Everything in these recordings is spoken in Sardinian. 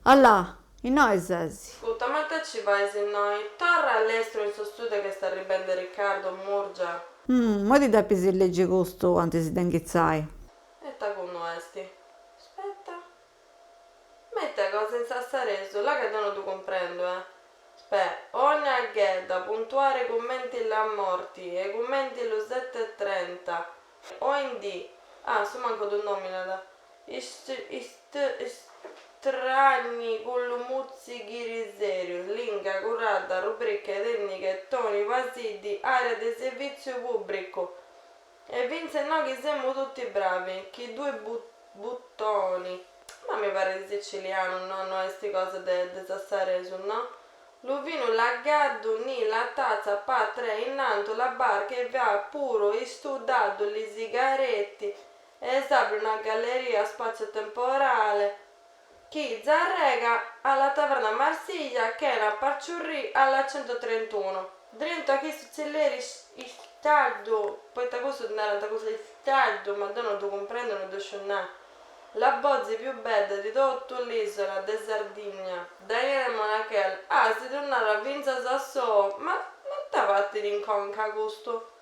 Allà, innoi ses? Ascurta, ma ite ci fais innoi? Torra lestru in su studio ca est arribende Riccardo Murgia. Moi ti depis ligi custu antis de inghitzai. E ita contu est? Aspetta. Ma ite cosa in sassaresu, là ca deu no ddu cumprendu, eh. Spe, ogna ghedda, puntuale cumenti la morti e cumenti lu settetrenta. Oindì, ah, su mancu ddu nominat, Istragni cun lu mutzighiri seriu, linga curada, rubriche tecniche, toni pasidi, area de servitziu pubbricu. E fintzas innoghe semus tutti bravi, chi due buttoni. Ma mi paret sicilianu, no, no est cosa de de sassaresu, no? Lu vinu lagaddu ni la tazza pa tre innantu la barca e via puru istudadu li sigaretti e s'abri una galleria spazio temporale chi z'arrega alla taverna Marsiglia chena parciurrì alla centotrentuno drentu a chistu tzilleri istaddu poita cussu ddu narant custu istaddu ma deu no ddu cumprendu no ddu sciu nai la bozi più bedda di totu l'isola de Sardigna Daniele Monachella ah si ddu narat fintzas a sou ma ma ita batit in conca custu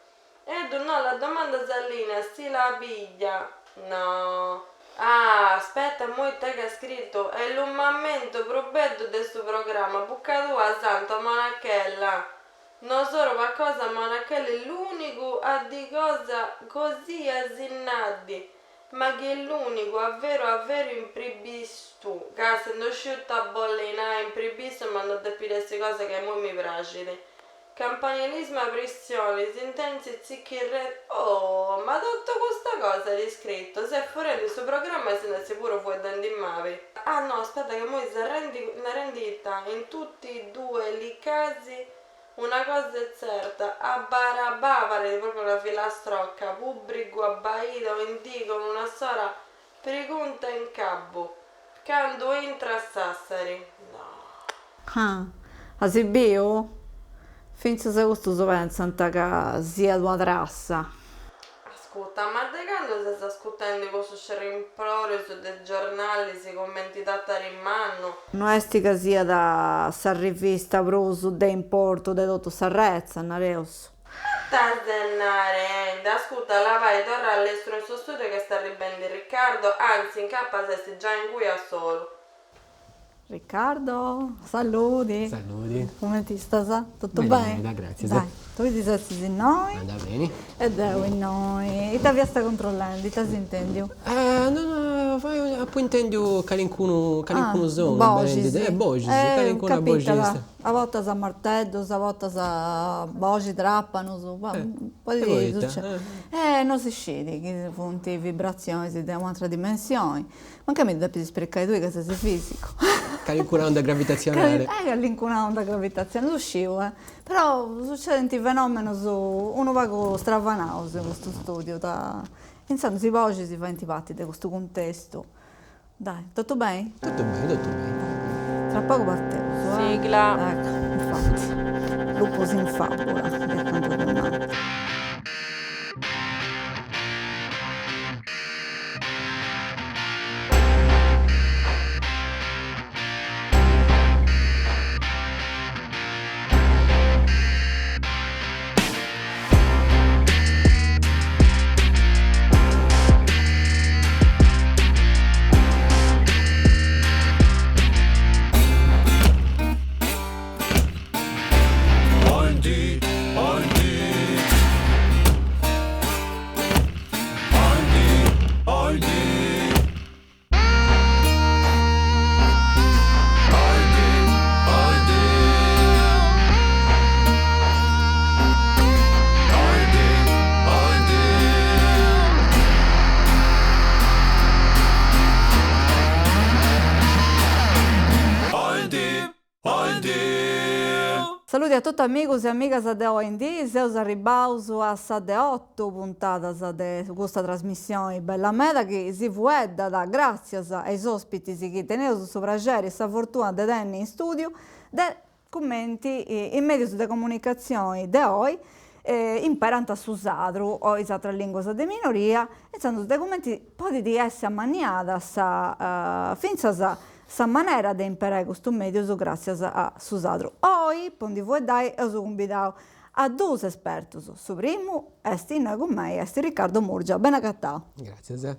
E ddu no la domanda sa linea si la piglia no. Ah, aspetta immoi ita c'at scritu, è lu mamentu prus beddu de su programma, bucca tua santa Monachella. No solu pa cosa Monachella è l'unicu a di cosa così asinnaddi, ma chi è l'unicu a veru a veru impribistu, ca se no sciu ita bolli nai impribistu ma no depit essi cosa ca immoi mi praxit. Campanilismi a prissioni, s'intensi tzichirrendi, oh, ma totu custa cosa at iscritu, s'est furendi su programma e si nd'est puru fueddendi mabi. Ah no, aspetta ca immoi s'est narendi ita, in tutti e due li casi una cosa è tzerta, a barabà parit propriu una filastrocca, pubbricu abbaida oindì con una sola pregunta in cabu, candu intra a Sassari? No. Ah, as biu? Fintzas custus pentzant ca siat una trassa. Ascurta, ma de candu ses ascurtendi cussus scerrimplorius de giornalis cumenti Tatari Mannu? No est ca siat sa rivista prus de importu de totu s'arretza, nareus. Ma ita ses narendi? Ascurta, labai, torra a lestru in su studio ca est arribendi Riccardo, anzi, incapas est giai ingui a solu. Riccardo, saludi. Saludi. Cumenti istas? Totu Beni beni? meda, gratzias. Dai, tui ti setzis innoi. Andat beni. E deu innoi. Ita fiasta controllendi? Ita as intendiu? No no, apu intendiu calincunu calincunu sonu Boxis. Eh, boxis, calincuna boxi. Capitat, a bortas marteddus, a bortas boxis, trapanus, podit sucedi. Eh, no si scit chi funt vibratzionis de un'atra dimensioni. Mancai mi ddu depis spricai tui ca ses fisicu. Calincuna onda gravitatzionali. Eh calincuna onda gravitatzionali, no ddu sciu eh. Però sucedint fenomenus unu pagu stravanaus in custu studiu, ta. Intzandus is boxis faint parti de custu cuntestu. Dai, totu beni? Totu beni, totu beni. Tra pagu parteus, eh. Sigla. Ecco, infatti. Lupus in fabula, iat cantadu un'aturu. Saludi a totu amigus e amigas de Oindì, seus arribbaus a sa de otu puntadas de custa trasmissioni bella meda chi si fueddat gràtzias a is òspitis chi teneus su praxeri e sa fortuna de tenni in stùdiu de cumenti is mèdius de comunicatzioni de oi imperant su sadru o is atras lìnguas de minoria, intzandus de cumenti podit essi amanniada sa fintzas. sa manera de imperai custus medius gràtzias a su sadru. Oi, po ndi fueddai, eus cumbidau a duus espertus, su primu est innoi cun mei, est Riccardo Murgia, beni agatau. Gràtzias.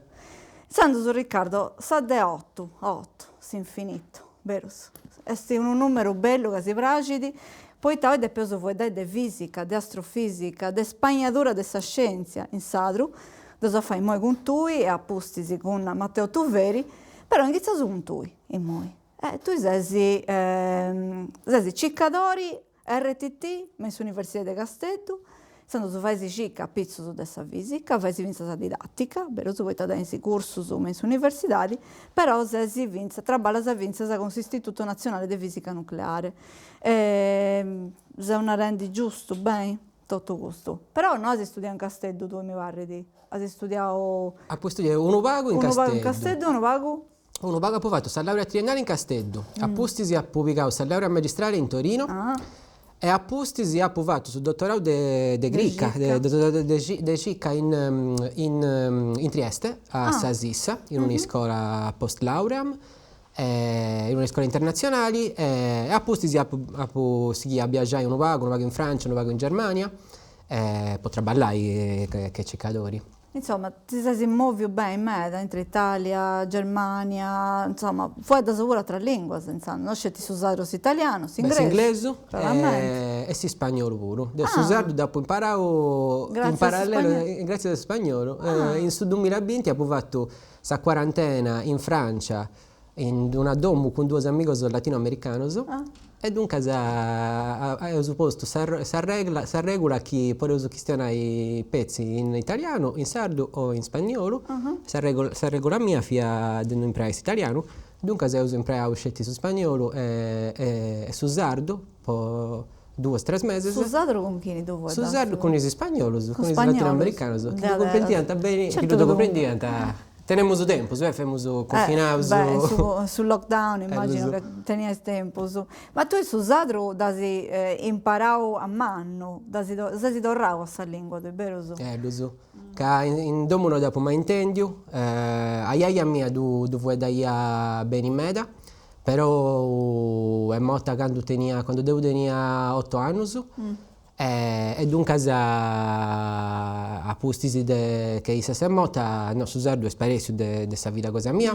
Intzandus Riccardo, sa de otu, otu, s'infinitu, berus? Est unu numeru bellu ca si praxit, poita oi depeus fueddai de fisica, de astrofisica, de spainadura de sa scientzia in sadru, dd'eus a fai immoi cun tui e a pustis cun Matteo Tuveri, però inghitzaus cun tui immoi. E tui ses ses circadori RTT me in s'Universidadi de Casteddu, intzandus fais circa apitzus de sa fisica, fais fintzas sa didatica, berus, poita tenis cursus me in s'universidadi, però ses fintzas, traballas fintzas cun s'Istituto Nazionale de Fisica Nucleare. Seu narendi giustu, beni, totu custu. Però no as istudiau in Casteddu tui, mi parrit, as istudiau. Apu istudiau unu pagu in Casteddu. Unu pagu in Casteddu e unu pagu Unu pagu apu fatu sa laurea triennale in Casteddu, a pustis apu pigau sa laurea magistrale in Torino e a pustis apu fatu su dottorau de de crica, de cica in in Trieste, a sa SISSA, in un'iscola post lauream, in un'iscola internatzionali e a pustis apu apu sighiu a biaxai unu pagu, unu pagu in Francia, unu pagu in Germania po traballai che circadori. Insoma, ti ses mòviu beni meda intre Italia, Germania, insoma, fueddas puru atras linguas, intzandus, no sceti su sardu o s'italianu, s'ingresu. S'inglesu e s'ispagnolu puru. Deu su sardu dd'apu imparau in parallelu, gratzias a s'ispagnolu. In su dumillabinti apu fatu sa cuarantena in Francia in d'una domu cun duos amigos latinoamericanos e duncas eus postu sa regla sa regula chi podeus chistionai petzi in italianu, in sardu o in spagnolu, sa regula sa regula mia fiat de no impreai s'italianu, duncas eus impreau sceti su spagnolu e su sardu po duos tres meses. Su sardu cun chini ddu fueddast? Su sardu cun is spagnolus, cun is latinoamericanus, chi ddu cumprendiant beni, chi ddu cumprendiant Tenemus tempus, eh, femus confinaus. Beh, in su lockdown immagino ca teniais tempus. Ma tui su sadru dd'as imparau a mannu, dd'as, ses torrau a sa lingua tui, berus? Ellus, ca in domu no dd'apu mai intendiu, ajaja mia ddu ddu fueddaiat beni meda, però est morta candu tenia, candu deu tenia otu annus E duncas a pustis de chi issa s'est morta, no, su sardu est sparèssiu de de sa vida cosa mia,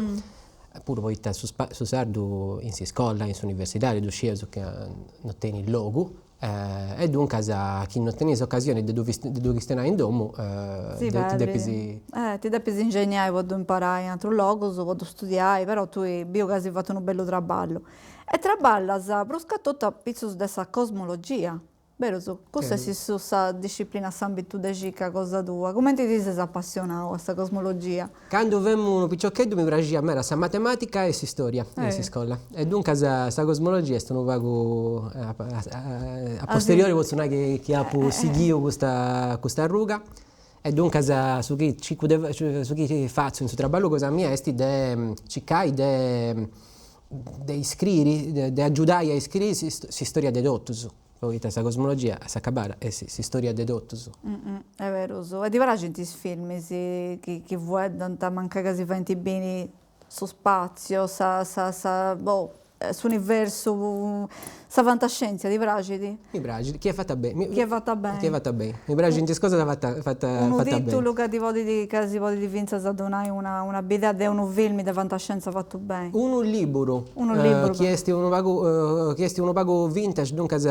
puru poita su su sardu in s'iscola, in s'universidadi, ddu scieus ca no tenit logu, e duncas chi no tenis ocasioni de ddu de ddu chistionai in domu ti depis Ti depis ingeniai po ddu imparai in atrus logus, po ddu studiai, però tui biu ca as fatu unu bellu traballu. E traballas pruscatotu a pitzus de sa cosmologia, berus? Custa est su sa disciplina, s'ambitu de circa cosa tua. Cumenti ti ses apassionau a sa cosmologia? Candu femu unu piciocheddu mi praxiat meda sa matematica e s'istoria in s'iscola e duncas sa cosmologia est unu pagu a posteriori potzu nai chi apu sighiu custa custa arruga e duncas su chi circu de su chi fatzu in su traballu cosa mia est de circai de de iscriri, de agiudai a iscriri s'istoria de totus, poita sa cosmologia a s'acabada est s'istoria de totus. Est berus. E ti praxint is filmis chi chi fueddant, mancai ca si faint biri su spaziu, sa sa sa boh s'universu, sa fantascientzia ti praxit? Mi praxit, chi est fata beni. Chi est fata beni. Chi est fata beni. Mi praxint is cosas fatas fatas beni. Unu titulu ca ti podit, ca si podit fintzas donai una una bidea de unu filmi de fantascienza fatu beni. Unu liburu. Unu liburu. Chi est unu pagu chi est unu pagu vintage, duncas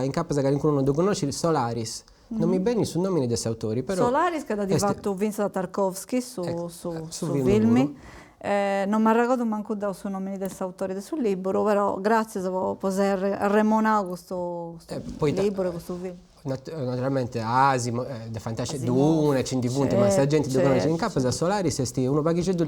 incapas calincunu non ddu connoscit, Solaris. Non mi benit su nomini de s'autori, però. Solaris ca dd'at fatu fintzas Tarkovsky su su filmi. Non m'arregodu mancu deu su nomini de s'autori de su liburu, però gratzias po s'essi arremonau custu liburu e custu film. Naturalmente Asimov, de fantascienza, Dune, nci ndi funt, ma sa genti ddu connoscit, incapas Solaris est unu paghixeddu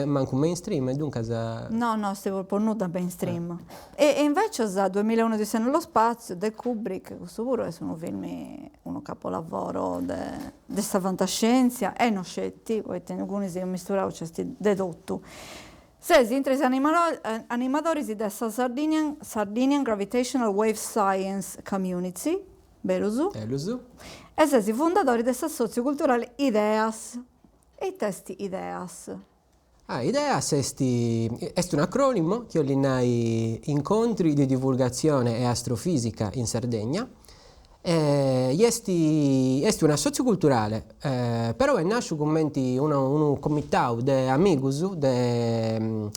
mancu mainstream e duncas. No, no est po nudda mainstream. E invecias Duemilla e un'Odissea nello spazio de Kubrick, custu puru est unu filmi, unu capolavoro de de sa fantascientzia e no sceti, poita ingunis ammisturau nc'est de totu. Ses intre is animadoris de sa Sardinian Sardinian Gravitational Wave Science Community, berus? Berus. E ses fundadori de s'assòtziu culturali Ideas. E ita est Ideas? Ah, Ideas est est un'acrònimu chi 'olit nai Incontri di divulgazione e astrofisica in Sardegna e est est un'assòtziu culturale, però est nàsciu cumenti unu comitau de amigus de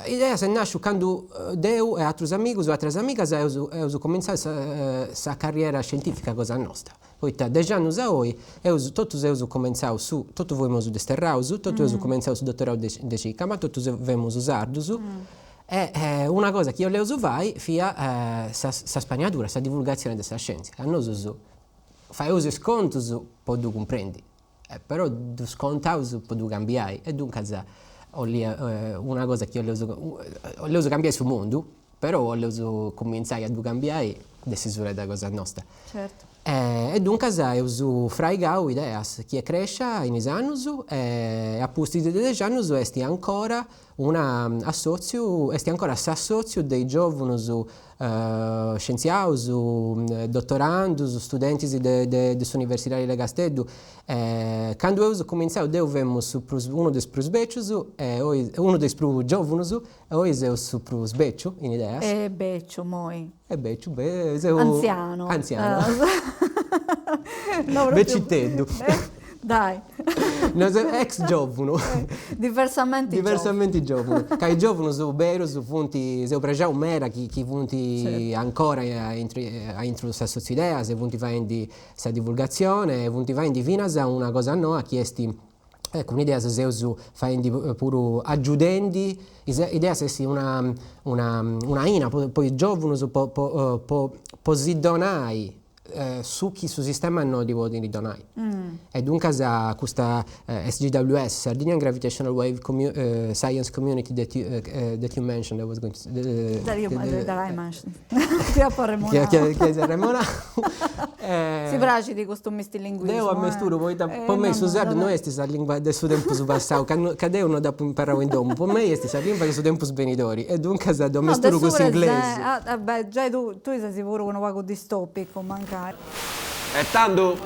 Ideas est nàsciu candu deu e atrus amigus e atras amigas eus eus cumintzau sa sa carriera scientifica cosa nosta, poita dex'annus a oi eus totus eus cumentzau su, totus femus disterraus, totus eus cumentzau su dottorau de de cica, ma totus femus sardus e una cosa chi 'oleus fai fiat sa sa spaniadura, sa divulgatzioni de sa scientzia, ca nosus faeus is contus po ddu cumprendi Però ddus contaus po ddu cambiai e duncas 'olia una cosa chi 'oleus 'oleus cambiai su mundu, però 'oleus cumintzai a ddu cambiai de s'isuledda cosa nosta. Certu. E duncas eus fraigau Ideas chi est crescia in is annus e a pustis de dex'annus est ancora una assotziu, est ancora s'assotziu de is giovunus scientziaus, dottorandus, studentis de de s'Universidadi de Casteddu. Candu eus cumintzau deu femu su prus unu de is prus becius e oi unu de is prus giovunus e oi seu su prus beciu in Ideas. E beciu immoi. E beciu, seu Antzianu. Antzianu. No Beciteddu. Dai. No seu ex giovunu. Diversamenti giovunu. Diversamenti giovunu. Ca is giovunus berus funt, seu prexau meda chi chi funt ancora aintru s'assotziu Ideas e funt faendi sa divulgatzione e funt faendi finas una cosa noa chi est cun Ideas seus faendi puru agiudendi is Ideas est una una un'aina po po is giovunus po po po po si donai su chi su sistema no ddi podit donai. E duncas custa SGWS, Sardinian Gravitational Wave Science Community that you that you mentioned, I was going to That you that I mentioned. Ti apu arremonau. Chi chi as arremonau. Si praxit custu mistilinguismu. Deu ammesturu poita po mei su sardu no est sa lingua de su tempus passau, ca ca deu no dd'apu imparau in domu, po mei est sa lingua de su tempus benidori e duncas ddu ammesturu cun s'inglesu. Ah beh, giai tu tui ses puru unu pagu distopicu mancai. E tandu,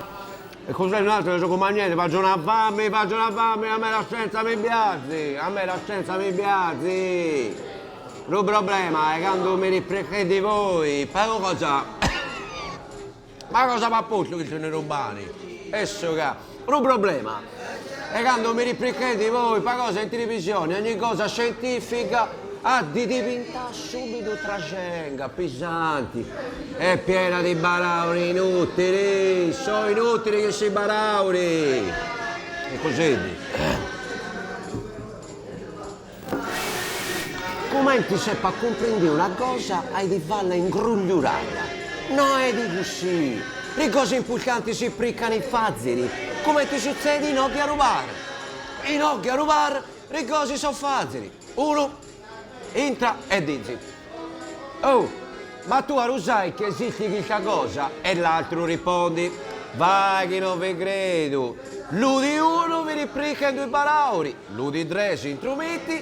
e cos'è un altro che so cumpagnende, faggio una fame, faggio una fame, a me la scienza mi piace, a me la scienza mi piace. Lu problema è quando mi riprendete voi, però cosa Ma cosa m'at postu chi sono rubani? Esso ca. Lu problema è quando mi riprendete voi, pa cosa in televisione, ogni cosa scientifica at di diventare subito tracenga, pisanti, e piena di barauli inutili, so inutili chissi barauli. E così. Cumenti s'epat cumprendiu una cosa ai di falla ingrugliurada. No est cussì! Li cose impurtanti si pricani fazili, cumenti sutzedi inoghe a ru bar. Inoghe a ru bar li cose so fazili, unu intra e dizi, Oh, ma tu a lu sai chi esisti chista cosa? E l'altru ripondi, Vai chi no vi credu! Lu di unu vi riprica in dui parauri, Lu di tres intrumiti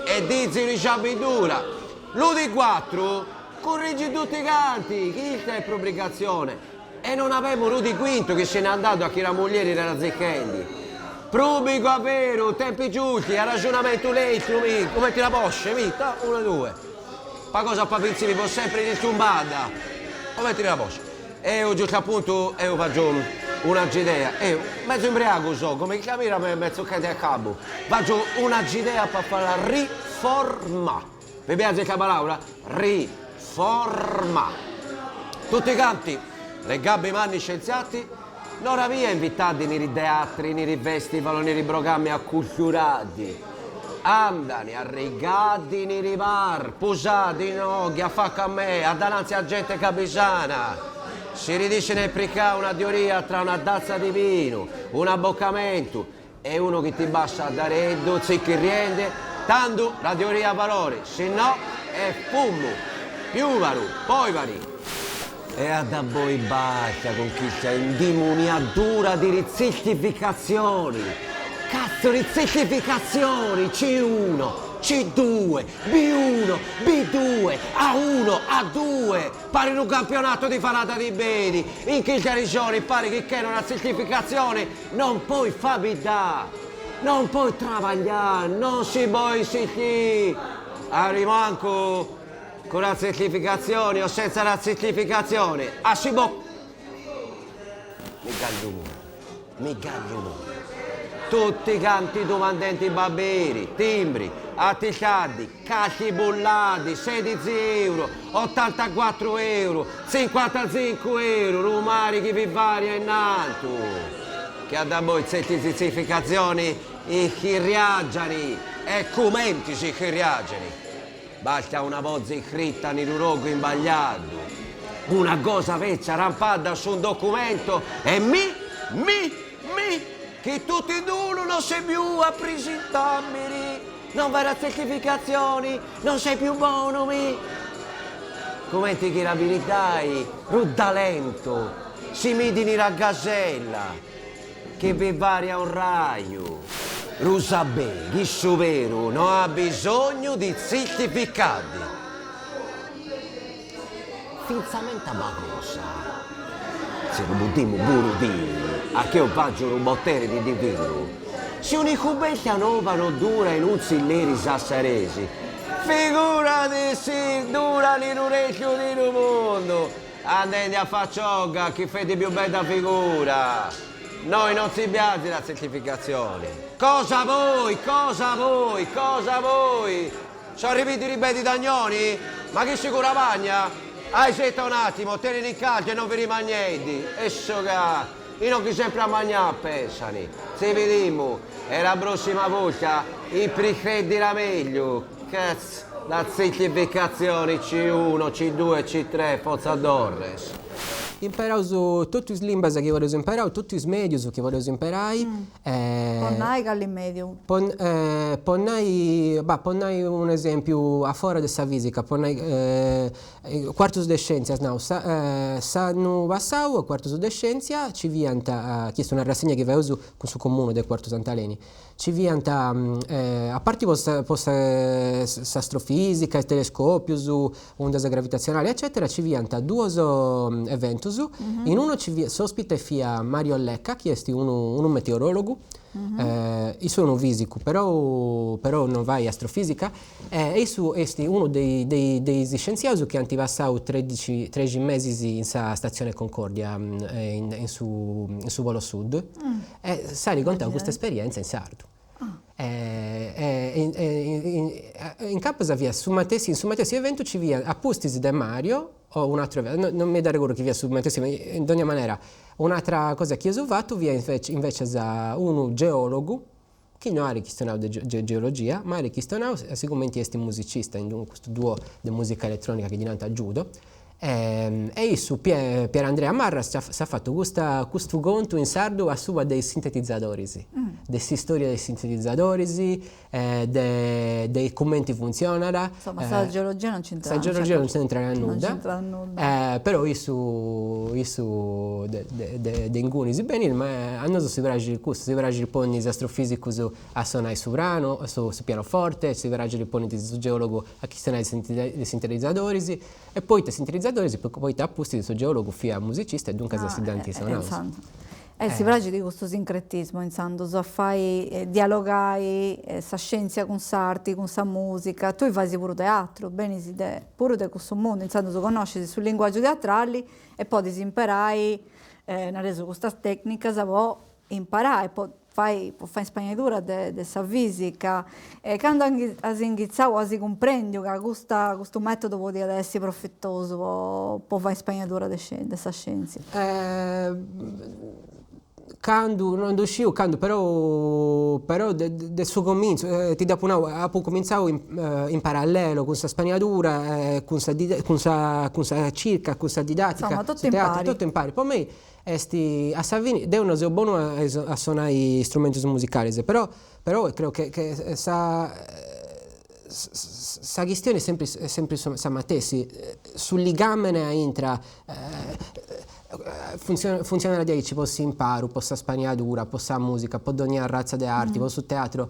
e dizi un'isciabidura. Lu di cuatru currigi tutti canti, chista è prubricazione. E non avemu lu di quintu chi si n'è andadu a chi la muglieri l'era zirchendi. Prubicu a veru, tempi giusti, arraxonamentu lestru, mi, cumenti una bosce, mi, ta, unu e due. Pa cosa pa prinzipi po sempri distumbada, cumenti una bosce. Eo giustu apuntu eo faggio una gidea, eo mezzu imbriagu so, come chi mira m'est tzuchendi a cabu, faggio una gidea pa fai la riforma, vi piace sa paraula? Riforma! Tutti canti, li gabbi manni scienziati, no ravia invitati ni ri teatri, ni ri festival, ni ri programmi acculturati, Andani arrigati ni ri bar, pusati inoghi a facca a me, a dananzi a gente cabisana. Si ridisce ne pricà una teoria tra una tazza di vinu, un abboccamentu e unu chi ti bassa a dareddu, zicchirriende, tandu la teoria ha valore, si no è fummu, piuvaru, poivari. E a daboi basta cun chista indimoniadura di rizertificazioni! Cazzo rizertificazioni! C uno, C due, B uno, B due, A uno, A due! Pari unu campionato di falada di pedi! In chista regioni pari chi chene una zertificazione non poi fabiddà! Non poi trabaglià, non si poi sichì! Arimancu cun la tzertificatzioni o senza la tzertificatzioni, a si po. Mi gagliu mundu, mi gagliu mundu. Tutti canti domandenti baberi, timbri, atistadi, calchi bulladi, sedizi euro, ottantacuatru euro, tzincuantazincu euro, lu mari chi vi varia innantu. Chi a daboi tzerti tzertificatzioni ichirriagiani e cumenti si ichirriagiani. Basta una bozi iscritta in unu logu imbagliadu, una cosa beccia rampada su un documento e mi, mi, mi, chi totu in unu non sei più a prisintabili, non fai la tzertificatzioni, non sei più bonu, mi. Cumenti chi l'abilidai, ru talentu, si midini la gasella, chi vi varia un raju. Ru sabei chi su beru no at bisognu di tzertificadi. Fintzamenta b'at cosa. Si lu podimu puru diri, a chi eo faggio unu botere di divinu. Si un'iscubelta nova no dura in un tzilleri sassaresi, figurati si dura in unu restu di lu mundu. Andendi a facioga chi feti più bedda figura. Noi non si piaxit la tzertificatzioni. Cosa voi, cosa voi, cosa voi? So arriviti ribeti dagnoni? Ma chi si cura bagna? Aisetta un attimo, tenini in calcio e non vi rimagnedi. E so ca, ino chi sempre a magnà pensani. Si vidimu, e la prossima volta i prifeddila meglio. Cazz, la tzertificatzioni C1, C2, C3, forza Torres. Imperaus totu is limbas chi boleus imperai, totu is medius chi boleus imperai. Po nai cali mediu? Po po nai, bah, po nai un'esempiu a fora de sa fisica, po nai Cuartus de scientzias, nau, s'annu passau a Cuartus de scientzia ci fiant, chi est una rassegna chi faeus cun su comunu de Cuartu Sant'Aleni, ci fiant, a parti po po s'astrofisica, is telescopius, undas gravitatzionalis eccetera, ci fiant duos eventus, in unu ci fiat, s'ospite fiat Mario Lecca chi est unu unu meteorologu, issu est unu fisicu però però non fait astrofisica E issu est unu de de is scientziaus chi ant passau tredixi trexi mesis in sa statzione Concordia in su in su Polo Sud e s'at contau custa esperienza in sardu. E incapas fiat su matessi in su matessi eventu ci fiat a pustis de Mario o un'ateru evento non mi dd'arregordu chi fiat su matessi ma in dogna manera un'atera cosa chi eus fatu fiat invecias unu geologu chi no at chistionau de geologia, ma at chistionau sigumenti est musicista in custu duo de musica eletronica chi ddi nant Judo, e issu Pierandrea Marras s'at fatu custa custu contu in sardu a suba de is sintetizadoris, de s'istoria de is sintetizadoris, de de cumenti funtzionat. Insoma sa geologia non c'intrat. Sa geologia non c'intrat nudda, però issu issu de de de ingunis benit, ma a nosu si praxit custu, si praxit ponni is astrofisicus a sonai su pranu, su su pianoforte, si praxit ponni su geologu a chistionai de sintetizadoris, e poita sintetizadoris, poita a pustis su geologu fiat musicista e duncas si dd'ant sonaus. E si praxit custu sincretismu intzandus a fai dialogai sa scientzia cun s'arti, cun sa musica, tui fais puru teatru, benis de puru de cussu mundu, intzandus connoscis su linguaggiu teatrali e podis imperai, nareus, custas tecnicas po imparai, po fai po fai ispaniadura de de sa fisica. E candu as inghitzau, as cumprendiu ca custa custu metodu podiat essi profetosu po po fai ispaniadura de de sa scientzia? Candu, non ddu sciu candu, però però de de su comintzu, ti dd'apu nau, apu cumintzau in in parallelo cun sa spaniadura cun sa cun sa cun sa circa, cun sa didatica, Insoma totu impari. Totu impari, po mei Est a sa fini, deu no seu bonu a sonai istrumentus musicalis, però però creu che che sa sa chistioni est sempri est sempri sa matessi, su ligamene intra funtzionat diaici po s'imparu, po sa spaniadura, po sa musica, po dogna arratza de arti, po su teatru,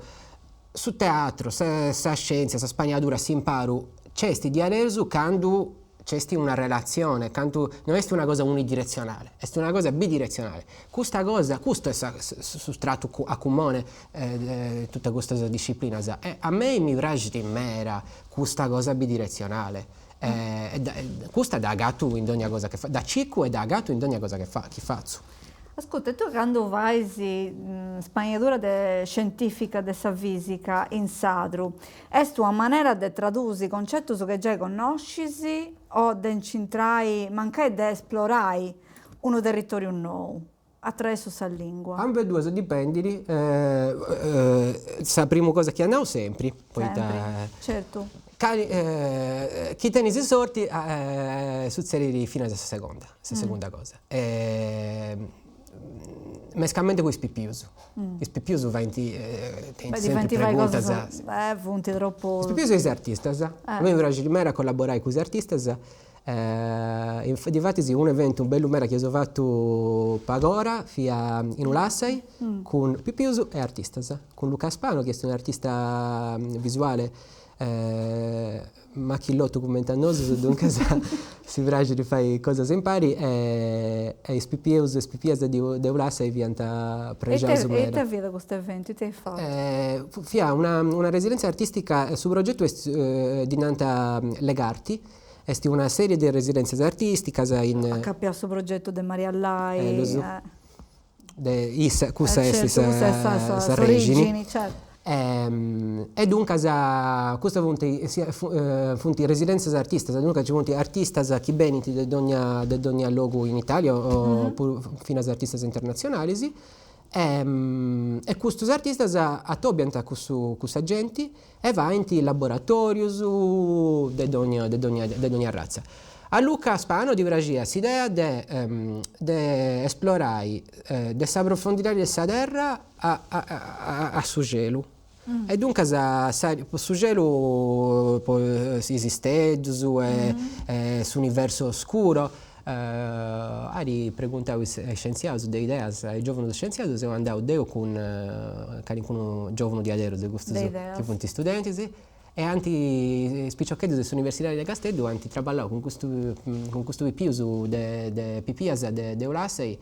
su teatru, sa scientzia, sa spaniadura, s'imparu, nc'est diaderus candu. nc'est una relatzione, cantu no est una cosa unidirezionale, est una cosa bidirezionale. Custa cosa, custu est su tratu a cumone de totu custas disciplinas e a mei mi praxit meda custa cosa bidirezionale e custa dda agatu in dogna cosa che dda circu e dda agatu in dogna cosa che chi fatzu. Ascurta, e tui candu fais spainadura de scientifica de sa fisica in sadru, est una manera de tradusi concetus che giai connoscis o de nci intrai, mancai de esplorai unu territoriu nou atraessu sa lingua? Ambeduas dipendit, sa primu cosa chi as nau sempri, poita. Sempri, certu. Cali chi tenis sorti sutzedit finas sa seconda, sa segunda cosa. Mescamente cun is pipius, is pipius faint tenint sempri preguntas. Funt tropu. Is pipius e is artistas, a mei mi praxit meda collaborai cun is artistas, difatis unu eventu bellu meda chi eus fatu pag'ora fiat in Ulassai cun pipius e artistas, cun Luca Spano chi est un'artista visuale Machillotu cumenti a nosus, duncas si praxit fai cosas impari e is pipius e is pipias de Ulassai fiant prexaus meda. E ita fiat custu eventu, ita eis fatu? Fiat una residenzia artistica, su progetu est ddi nant Legarti, est una serie de residenzias artisticas in. Acapiau a su progetu de Maria Lai. De issa, cussa est s'arrexini. E duncas custas funt funt residentzias artistas, duncas nci funt artistas chi benint de dogna de dogna logu in Italia o puru finas artistas internatzionalis e custus artistas atobiant cussu cussa genti e faint laboratorius de dogna de dogna de dogna arratza. A Luca Spano ddi praxiat s'idea de de esplorai de sa profondidadi de sa terra a a a su celu e duncas sa su celu po is isteddus e s'universu oscuro At preguntau is scientziaus de ideas, a is giòvunus scientziaus, seu andau deu cun calincunu giòvunu diaderus de custus chi funt studentis e ant, is piciocheddus de s'Universidadi de Casteddu ant traballau cun custu cun custu pipius de de pipias de de Ulassai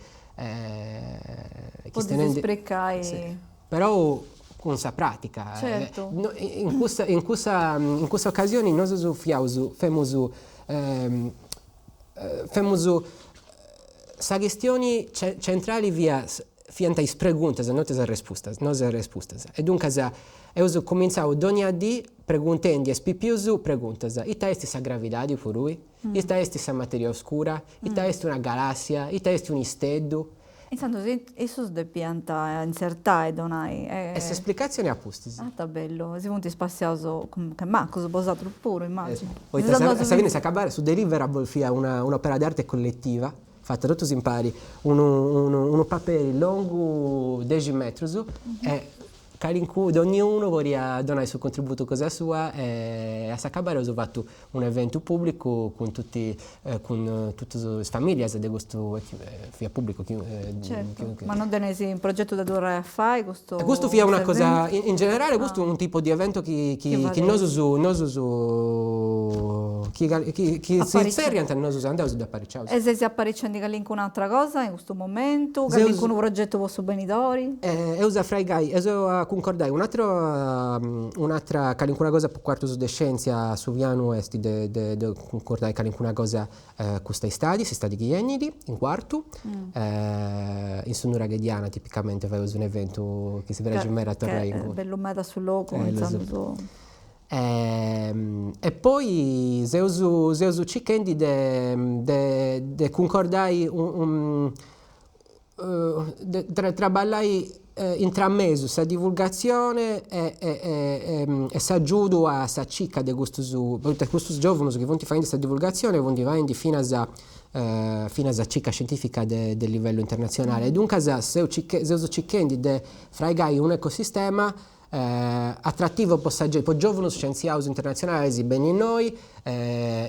Po ddis spricai. Però cun sa pratica. Certu. In cussa in cussa in cussa ocasioni nosus fiaus femus Femus sa chistioni centrali fiat fiant is preguntas no is arrespustas no is arrespustas e duncas eus cumintzau dònnia dì preguntendi a is pipius preguntas, ita est sa gravidadi po tui? Ita est sa materia oscura? Ita est una galassia? Ita est un'isteddu? Intzandus issus depiant intzertai, donai. E s'esplicatzioni a pustis. Ah ita bellu, si funt spassiaus che macus, bosatrus puru immaginu. Poita a sa fini s'acabada su deliverable fiat una un'opera de arte colletiva, fata totus impari, unu unu unu paperi longu dexi metrus e calincunu, donniunu podiat donai su contributu cosa sua e a s'acabada eus fatu Un'eventu pùblicu cun tutti cun totus is familias de custu fiat pùblicu chi Certu, ma non teneis in progetu de torrai a fai custu Custu fiat una cosa in generale custu unu tipu di eventu chi chi chi nosus nosus chi chi chi si tzerriant nosus andaus e ddu apariciaus. E seis aparicendi calincun'atra cosa in custu momentu, calincunu progetu po su benidori? Eus a fraigai, eus a cuncordai un'atera un'atera calincuna cosa po Cuartus de Scientzia, su pianu est de de de cuncordai calincuna cosa custa istadi, s'istadi chi 'enit, in Cuartu, in su Nuraghe Diana tipicamente faeus un'eventu chi si praxit meda a torrai inguni. Bellu meda su logu, intzandus. E poi seus seus circhendi de de de cuncordai un de traballai intramesu sa divulgatzione e e e s'agiudu a sa circa de custus, poita custus giovunus chi funt faendi sa divulgatzione funt faendi finas finas circa scientifica de de livellu internatzionale e duncas seus circhendi de fraigai un'ecosistema. Atrativu po sa po giòvunus scientziaus internatzionalis benni innoi,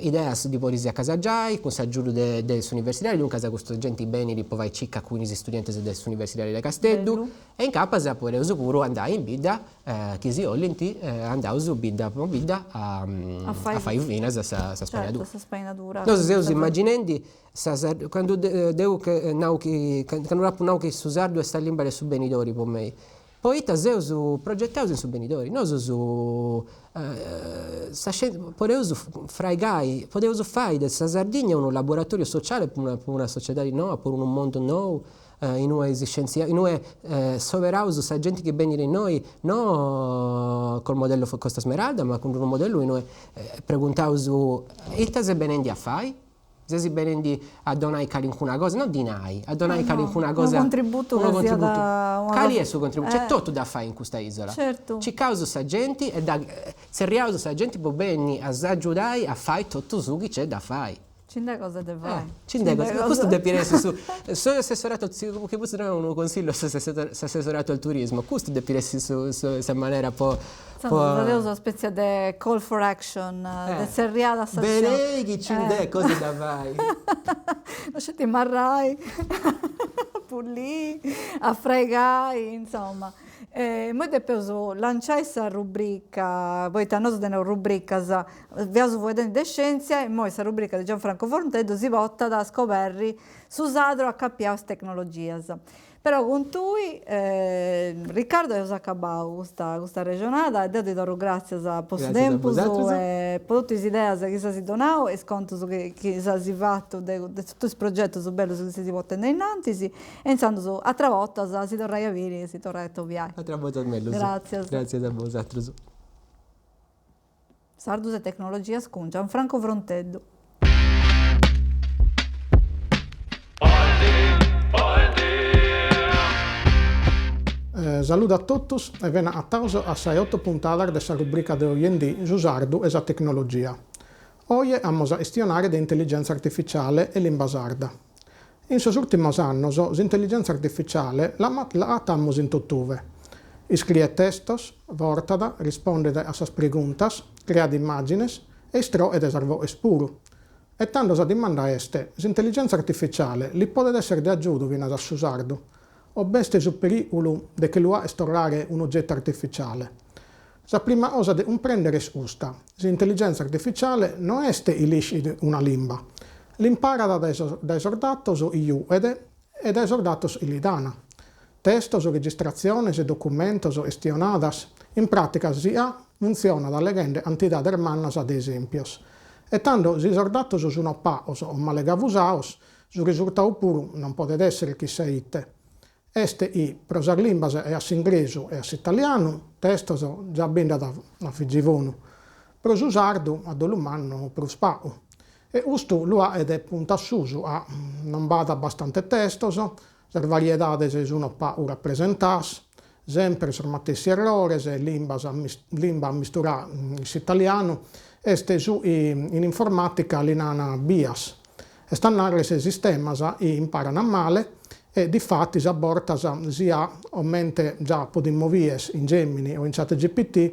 ideas ddi podis acasagiai cun s'agiudu de de s'universidadi, duncas custa genti benit po fai circa cun is studientis de s'universidadi de Casteddu e incapas podeus puru andai in bidda chi si 'ollint andaus bidda po bidda a fai finas sa spainadura. Nosu seus immaginendi sa candu deu nau chi candu apu nau chi su sardu est sa limba de su benidori po mei Poita seus progetaus in su benidori, nosus sa podeus fraigai, podeus fai de sa Sardigna unu laboratoriu sociale po una po una sociedadi noa, po unu mundu nou inue is scientziaus, inue scioberaus sa genti chi benit innoi no col modello Costa Smeralda ma cun d'unu modellu inue preguntaus ita ses benendi a fai Ses benendi a donai calincuna cosa, no dinai, a donai calincuna cosa. Unu contributu ca siat. Cali est su contributu? Nc'est totu da fai in custa isola. Certu. Circaus sa genti e dda tzerriaus sa genti po benni a s'agiudai a fai totu su chi nc'est da fai. Nci nd'est cosa de fai. Nci nd'est cosa, custu depit essi su, s'assessorato, chi potzu donai unu consillu a s'assessorato al turismo, custu depit essi su sa manera po Intzandus fadeus una spètzia de call for action, de tzerriada a s'atzioni. Benei chi nci nd'est cosa da fai. No sceti marrai, a pullì, a fraigai, insoma. Immoi depeus lanciai sa rubrica, poita nosu teneus rubricas, fiaus fueddendi de scientzia, immoi sa rubrica de Gianfranco Fronteddu si portat a scoberri su sadru acapiau a is tecnologias. Però cun tui Riccardo eus acabau custa custa arrexonada e deu ti torru gràtzias po su tempus e po totu is ideas chi s'as donau e is contus chi s'as fatu de de totus is progetus bellus chi seis portendi ainnantis e intzandus atras bortas a si torrai a biri e si torrai a atobiai. Atras bortas mellus. Gràtzias. Gràtzias a bosatrus. Sardus e tecnologias cun Gianfranco Fronteddu. Saludu a totus e bene agatados a sa 'e oto puntadas de sa rubrica de Oiendì Su sardu e sa tecnologia. Oje amus a chistionare de intelligentza artificiale e limba sarda. In sos ùrtimos annos s'intelligentza artificiale l'agatamus in totuve. Iscriet testos, vortat, rispondet a sas preguntas, creat immàgines e istroet sas voes puru. E tando sa dimanda est, s'intelligentza artificiale li podet èssere de agiudu finas a su sardu? O b'est su perìgulu de che lu aer torrare un'ogetu artificiale? Sa prima cosa de cumprèndere est custa, s'intelligentza artificiale no est chi l'ischit una limba, l'imparat dae sos dae sos datos chi giughet e dae sos datos chi li dan. Testos, registratziones, documentos, chistionadas, in pràtica s'IA funtzionat leghende cantidades mannas de esèmpios. E tando si sos datos sunt pagos o male gavusados, su risurtadu puru non podet èssere chissà ite. Est chi pro sas limbas che a s'ingresu e a s'italianu testos già bi nd'at a figivonu, pro su sardu a dolu mannu prus pagu. E custu lu 'aghet punta a susu a non b'at bastante testos, sas variedades sun pagu rapresentadas, semper sos matessi errores, limbas limba ammisturà in s'italianu, est su chi in informatica li nana bias. Est a narrer sistemas chi imparan male e difatis a bortas s'IA comente già podimus bider in Gemini o in ChatGPT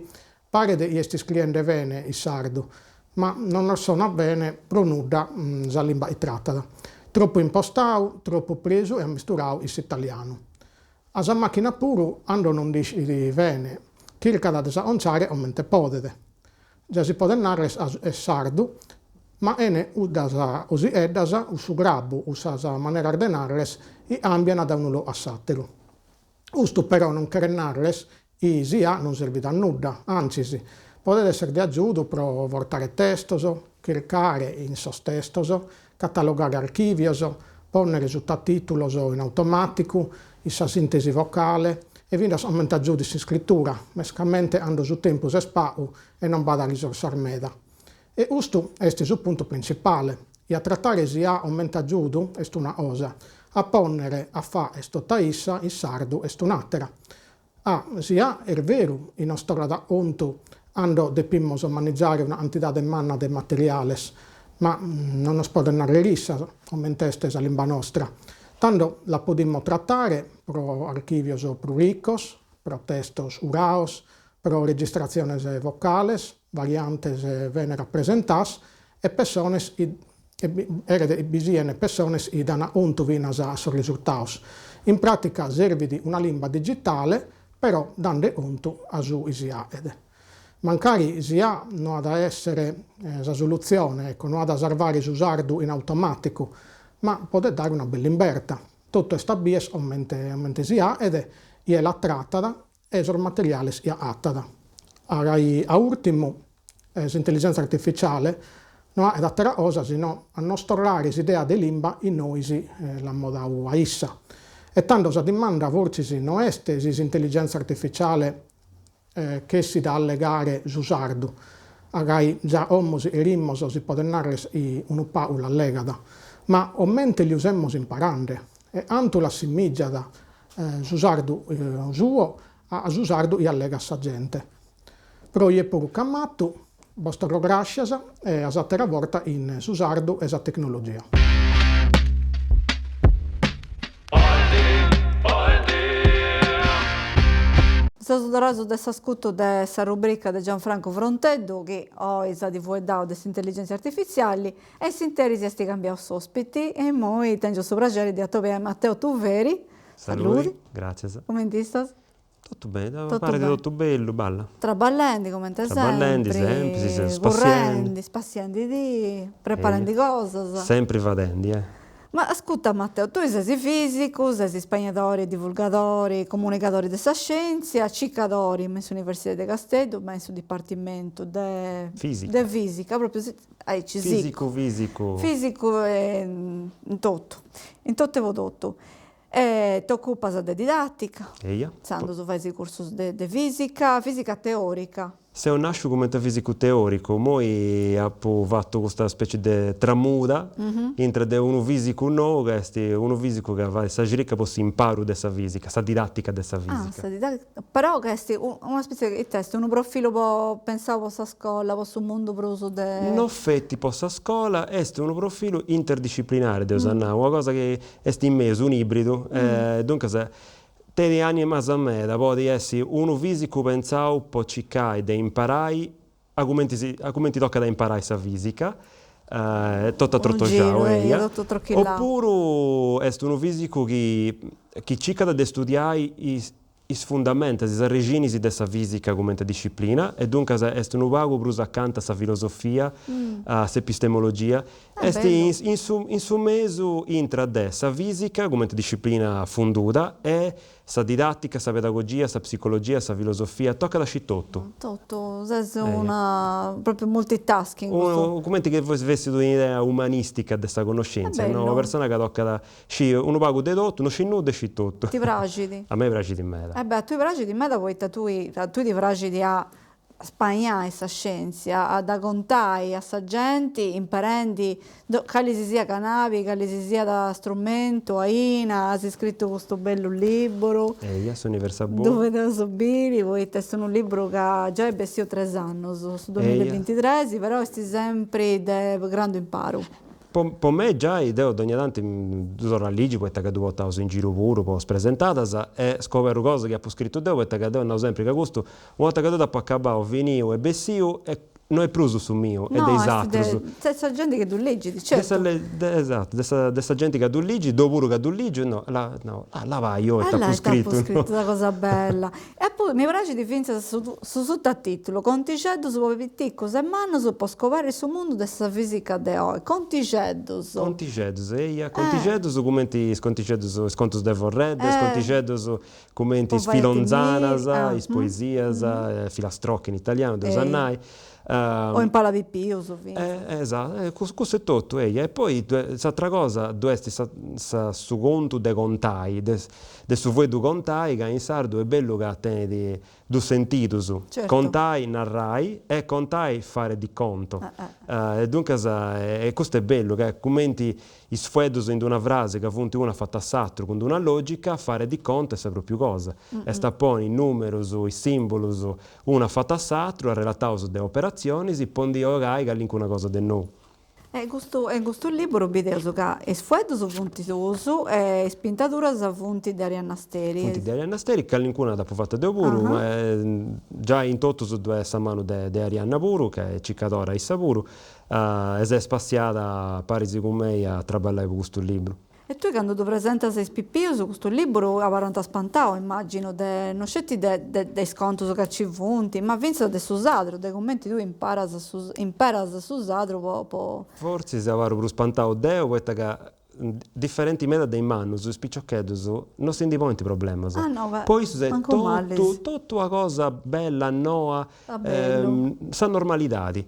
paret chi est iscriende bene in sardu, ma non nos sonat bene pro nudda sa limba chi tratat. Tropu impostadu, tropu presu e ammisturadu in s'italianu. A sa machina puru ando non nd'ischit bene, chircat de s'aconciare comente podet. Già si podet narrer est sardu, ma 'ene cuddas cosigheddas, cussu grabbu, cussas maneras de narrer chi cambian dae unu logu a s'ateru. Custu però non cheret narrer chi s'IA non servit a nudda, antzis, podet esser de agiudu pro vortare testos, chircare in sos testos, catalogare archìvios, pònnere sutatìtulos in automàticu, in sa sìntesi vocale e finas comente agiudu in s'iscritura, mescamente cando su tempus est pagu e non b'at risorsas meda. E custu est su puntu printzipale, chi a tratare s'IA comente agiudu est una cosa, a pònnere a fagher tota issa in sardu est un'àtera. Ah, s'IA est veru chi nos torrat a contu cando depimus manigiare una cantidade manna de materiales, ma non nos podet narrer issa comente est sa limba nostra. Tando la podimus tratare pro archìvios prus ricos, pro testos curados, pro registratziones vocales, variantes bene rapresentadas e pessones cheret bi sien pessones chi dan contu finas a sos risurtados. In pràtica servit una limba digitale, però dande contu a su chi si 'aghet. Mancari s'IA no at a èssere sa solutzione, ecco, no at a sarvare su sardu in automàticu, ma podet dare una bella imberta. Totu est a bier comente si 'aghet, chie la tratat e sos materiales chi agatat. Agai a ùrtimu s'intelligèntzia artificiale no 'aghet àtera cosa si no a nos torrare s'idea de limba chi nois l'amus dadu a issa. E tando sa dimanda fortzis no est si s'intelligèntzia artificiale chessit a allegare su sardu, agai già como si cherimus si podet narrer chi unu pagu l'allegat, ma comente lu semus imparande e cantu l'assimìgiat su sardu suo a su sardu chi allegat sa gente. Pro oje puru c'ammatu, bos torro gràscias e a s'àtera borta in Su sardu e sa tecnologia. Seus torraus de s'ascutu de sa rubrica de Gianfranco Fronteddu chi oi s'at fueddau de s'intelligèntzia artifitziali e in s'interis est cambiau s'ospiti e immoi tengiu su praxeri de atobiai Matteo Tuveri. Saludi. Gràtzias. Cumenti istas? Totu beni, parit totu bellu, balla. Traballendi cumenti sempri. Traballendi sempri, si seus spassiendi. Spassiendi-ti, preparendi cosas. Sempri fadendi, eh. Ma ascurta Matteo, tui ses fisicu, ses ispainadori, divulgadori, comunicadori de sa scientzia, circadori me in s'Universidadi de Casteddu, me in su dipartimentu de. Fisica. De fisica, propriu aici sicu. Fisicu fisicu. Fisicu in totu, in totu e po totu. E t'ocupas de didàtica. Eja. Intzandus fais cursus de fìsica, fìsica teòrica. Seu nàsciu cumenti fìsicu teòricu, immoi apu fatu custa specie de tramuda intre de unu fìsicu nou ca est unu fìsicu ca fait sa circa po s'imparu de sa fìsica, sa didàtica de sa fìsica. Ah, sa didàtica, però ca est una specie de, ita est, unu profilu po pensau po sa scola, po su mundu prus de. No feti po sa scola, est unu profilu interdisciplinari, dd'eus a nai, una cosa chi Est in mesu, un'ìbridu, e duncas tenit ànimas meda, podit essi unu fìsicu pentzau po circai de imparai a cumenti si a cumenti tocat a imparai sa fìsica, totu atrotoxau, eia, opuru est unu fìsicu chi chi circat de studiai is is fundamentas, is arrexinis de sa fìsica cumenti disciplina e duncas est unu pagu prus acanta a sa filosofia, a s'epistemologia, est in su in su mesu intra de sa fìsica cumenti disciplina funduda e sa didàtica, sa pedagogia, sa psicologia, sa filosofia, tocat a scì totu. Totu, ses una propriu multitasking. Unu cumenti chi fessit un'idea umanistica de sa connoscèntzia, no, una persona ca tocat Scì unu pagu de totu, no scì nudda e scì totu. Ti praxit? A mei praxit meda. Eh beh, a tui praxit meda poita tui, a tui ti praxit a spainai sa scientzia, a dda contai a sa genti imperendi cali si siat canabi, cali si siat strumentu, aina, as scritu custu bellu liburu. Eia, s'Universu a bolu. Ddu podeus biri poita est unu liburu ca giai est bessiu tres annus, su duamilla e bintitres, però est sempri de grandu imparu. Po mei giai, deu dogna tanti ddu torru a ligi poita ca ddu portaus in giru puru po is presentadas e scoberru cosas chi apu scritu deu poita ca deu nau sempri ca custu una 'orta ca deu dd'apu acabau, finiu e bessiu e no est prus su miu est de is atrus. No, est de sa genti chi ddu ligit, certu. Esattu, de sa genti ca ddu ligit, deu puru ca ddu ligiu, no, no, labai ita apu scritu. Ita apu scritu, sa cosa bella. E poi mi praxit fintzas su su sutatìtulu, Contixeddus po piticus e mannus po scoberri su mundu de sa fìsica de oi. Contixeddus. Contixeddus, eia, contixeddus cumenti is contixeddus, is contus de forredda, is contixeddus cumenti is filonzanas, is poesias, filastrocche in italianu, dd'eus a nai. O impala pipius fintzas. Esattu, cussu e totu, eia. E poi s'atra cosa, ddu est sa su contu de contai, de de su fueddu contai ca in sardu est bellu ca tenit dus sentidus, contai narrai e contai fare di conto. E duncas e custu est bellu ca cumenti is fueddus in d'una frasi ca funt una fatu a s'atru cun d'una logica, fare di conto est sa propriu cosa, est a ponni is numerus, is simbolus una fatu a s'atru arrelataus de operatzionis po ndi 'ogai calincuna cosa de nou. E custu e in custu liburu bideus ca is fueddus funt tuus e is pintaduras funt de Arianna Steri. Funt de Arianna Steri, calincuna dd'apu fata deu puru, ma giai in totus ddu est sa manu de de Arianna puru, ca est circadora issa puru, e s'est spassiada paris cun mei a traballai po custu libru. E tui candu ddu presentas a is pipius custu liburu abarrant spantaus, immaginu, de no sceti de de is contus ca ci funt, ma fintzas de su sadru, de cumenti tui imparas su imperas su sadru po po. Fortzis abarru prus spantau deu poita ca diferenti meda de is mannus, is piciocheddus no si ndi ponint problemas. Ah no, beh, Po issus est mancu malis. totu totu una cosa bella, noa, Ah bellu. sa normalidadi.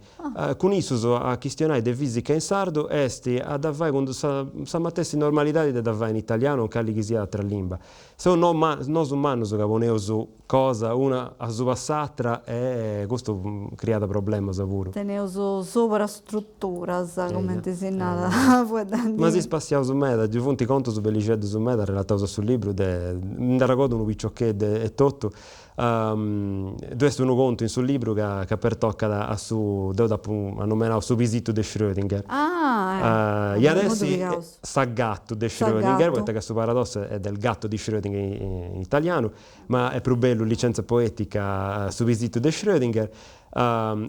Cun issus a chistionai de fisica in sardu est a dda fai cun sa sa matessi normalidadi de dda fai in italianu o in cali chi siat atra limba. Seus no nosu mannus ca poneus cosa una asuba s'atra e custu criat problemas puru. Teneus subrastruturas, cumenti si narat fueddendi. Ma si spassiaus meda, nci funt contus bellixeddus meda relataus a su libru de, mi nd'arregodu unu piciocheddu e totu Ddu est unu contu in su libru ca ca pertocat a su, deu dd'apu annomenau su pisitu de Schrödinger. Ah, Iat essi sa gatu de Schrödinger, poita ca su paradosso est del gatto di Schrödinger in italianu, ma est prus bellu licenza poetica su pisitu de Schrödinger.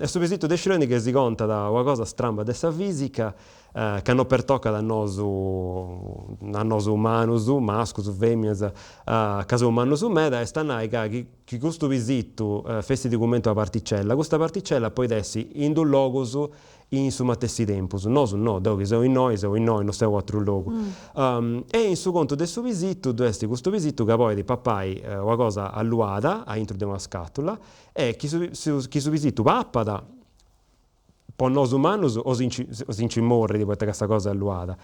E su pisitu de Schrödinger si contat una cosa stramba de sa fisica ca no pertocat a nosu, a nosu umanus, mascus, feminas, ca seus mannus meda, est a nai ca chi custu pisitu fessit cumenti una particella, custa particella podit essi in dus logus in su matessi tempus, nosu no, deu chi seu innoi, seu innoi, no seu in atru logu. E in su contu de su pisitu ddu est custu pisitu ca podit papai una cosa alluada aintru de una scatula e chi su chi su pisitu papat Po nosu mannus o si nci o si nci morrit poita ca sa cosa est alluada,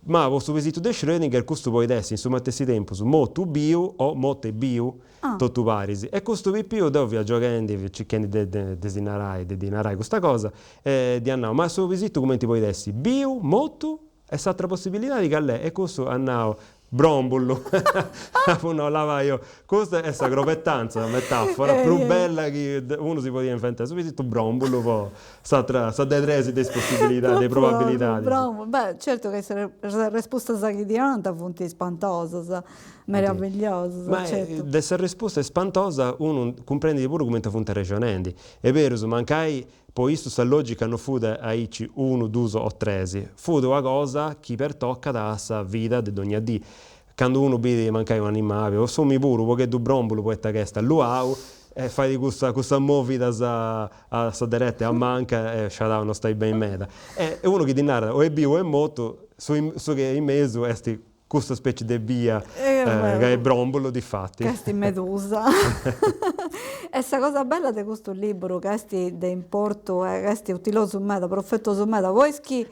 ma po su pisitu de Schrödinger custu podit essi in su matessi tempus motu biu o motu e biu totu paris. E custu pipiu deu fia gioghendi, fia circhendi de de de si narai de ddi narai custa cosa e dd'ia nau, ma su pisitu cumenti podit essi biu, motu e s'atra possibilidadi call'est? E cussu at nau Brombullu. Apu nau, labai, custa est sa crobetanza, sa metafora prus bella chi unu si podiat inventai, su pisitu brombullu po s'atra, sa de tres de is possibilidadis, de is probabilidadis. Brombullu, beh, certu ca is arrespustas chi ti 'onant funt ispantosas, meravigliosas, Ma certu. de s'arrespusta ispantosa unu cumprendit puru cumenti funt arrexonendi, est berus, mancai Po issus sa logica no fut aici unu, dus o tres, fut una cosa chi pertocat a sa vida de dogna dì. Candu unu bidit mancai un'animali o s'omini puru unu pogheddu brombulu poita ca est alluau e fait cussa cussas movidas a sa dereta e a manca e sciadau no stait beni meda. E unu chi ti narat o est biu o est motu, su su chi est in mesu est Custa specie de bia ca est brombulu difati. Ca est medusa. E sa cosa bella de custu liburu ca est de importu e ca est utilosu meda, profetosu meda, po is chi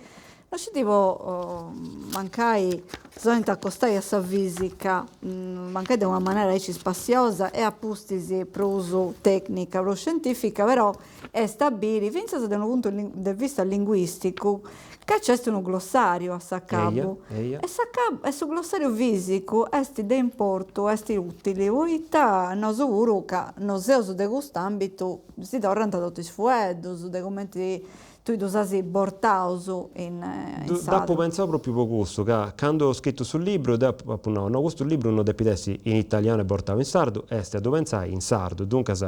no sceti po mancai s'olint acostai a sa fisica, mancai de una manera aici spassiosa e a pustis prus tecnica, prus scientifica, però est a biri fintzas de unu puntu de vista linguisticu Ca nc'est unu glossàriu a s'acabu. Eia, eia. E s'acabu e su glossàriu fìsicu est de importu, est ùtili, poita nosu puru ca no seus de cust'àmbitu si torrant totu is fueddus de cumenti tui ddus as bortaus in sardu. Dd'apu pentzau pròpriu po cussu, ca candu apu scritu su libru deu apu nau, no custu libru no depit essi in italianu e bortau in sardu, est a ddu pentzai in sardu, duncas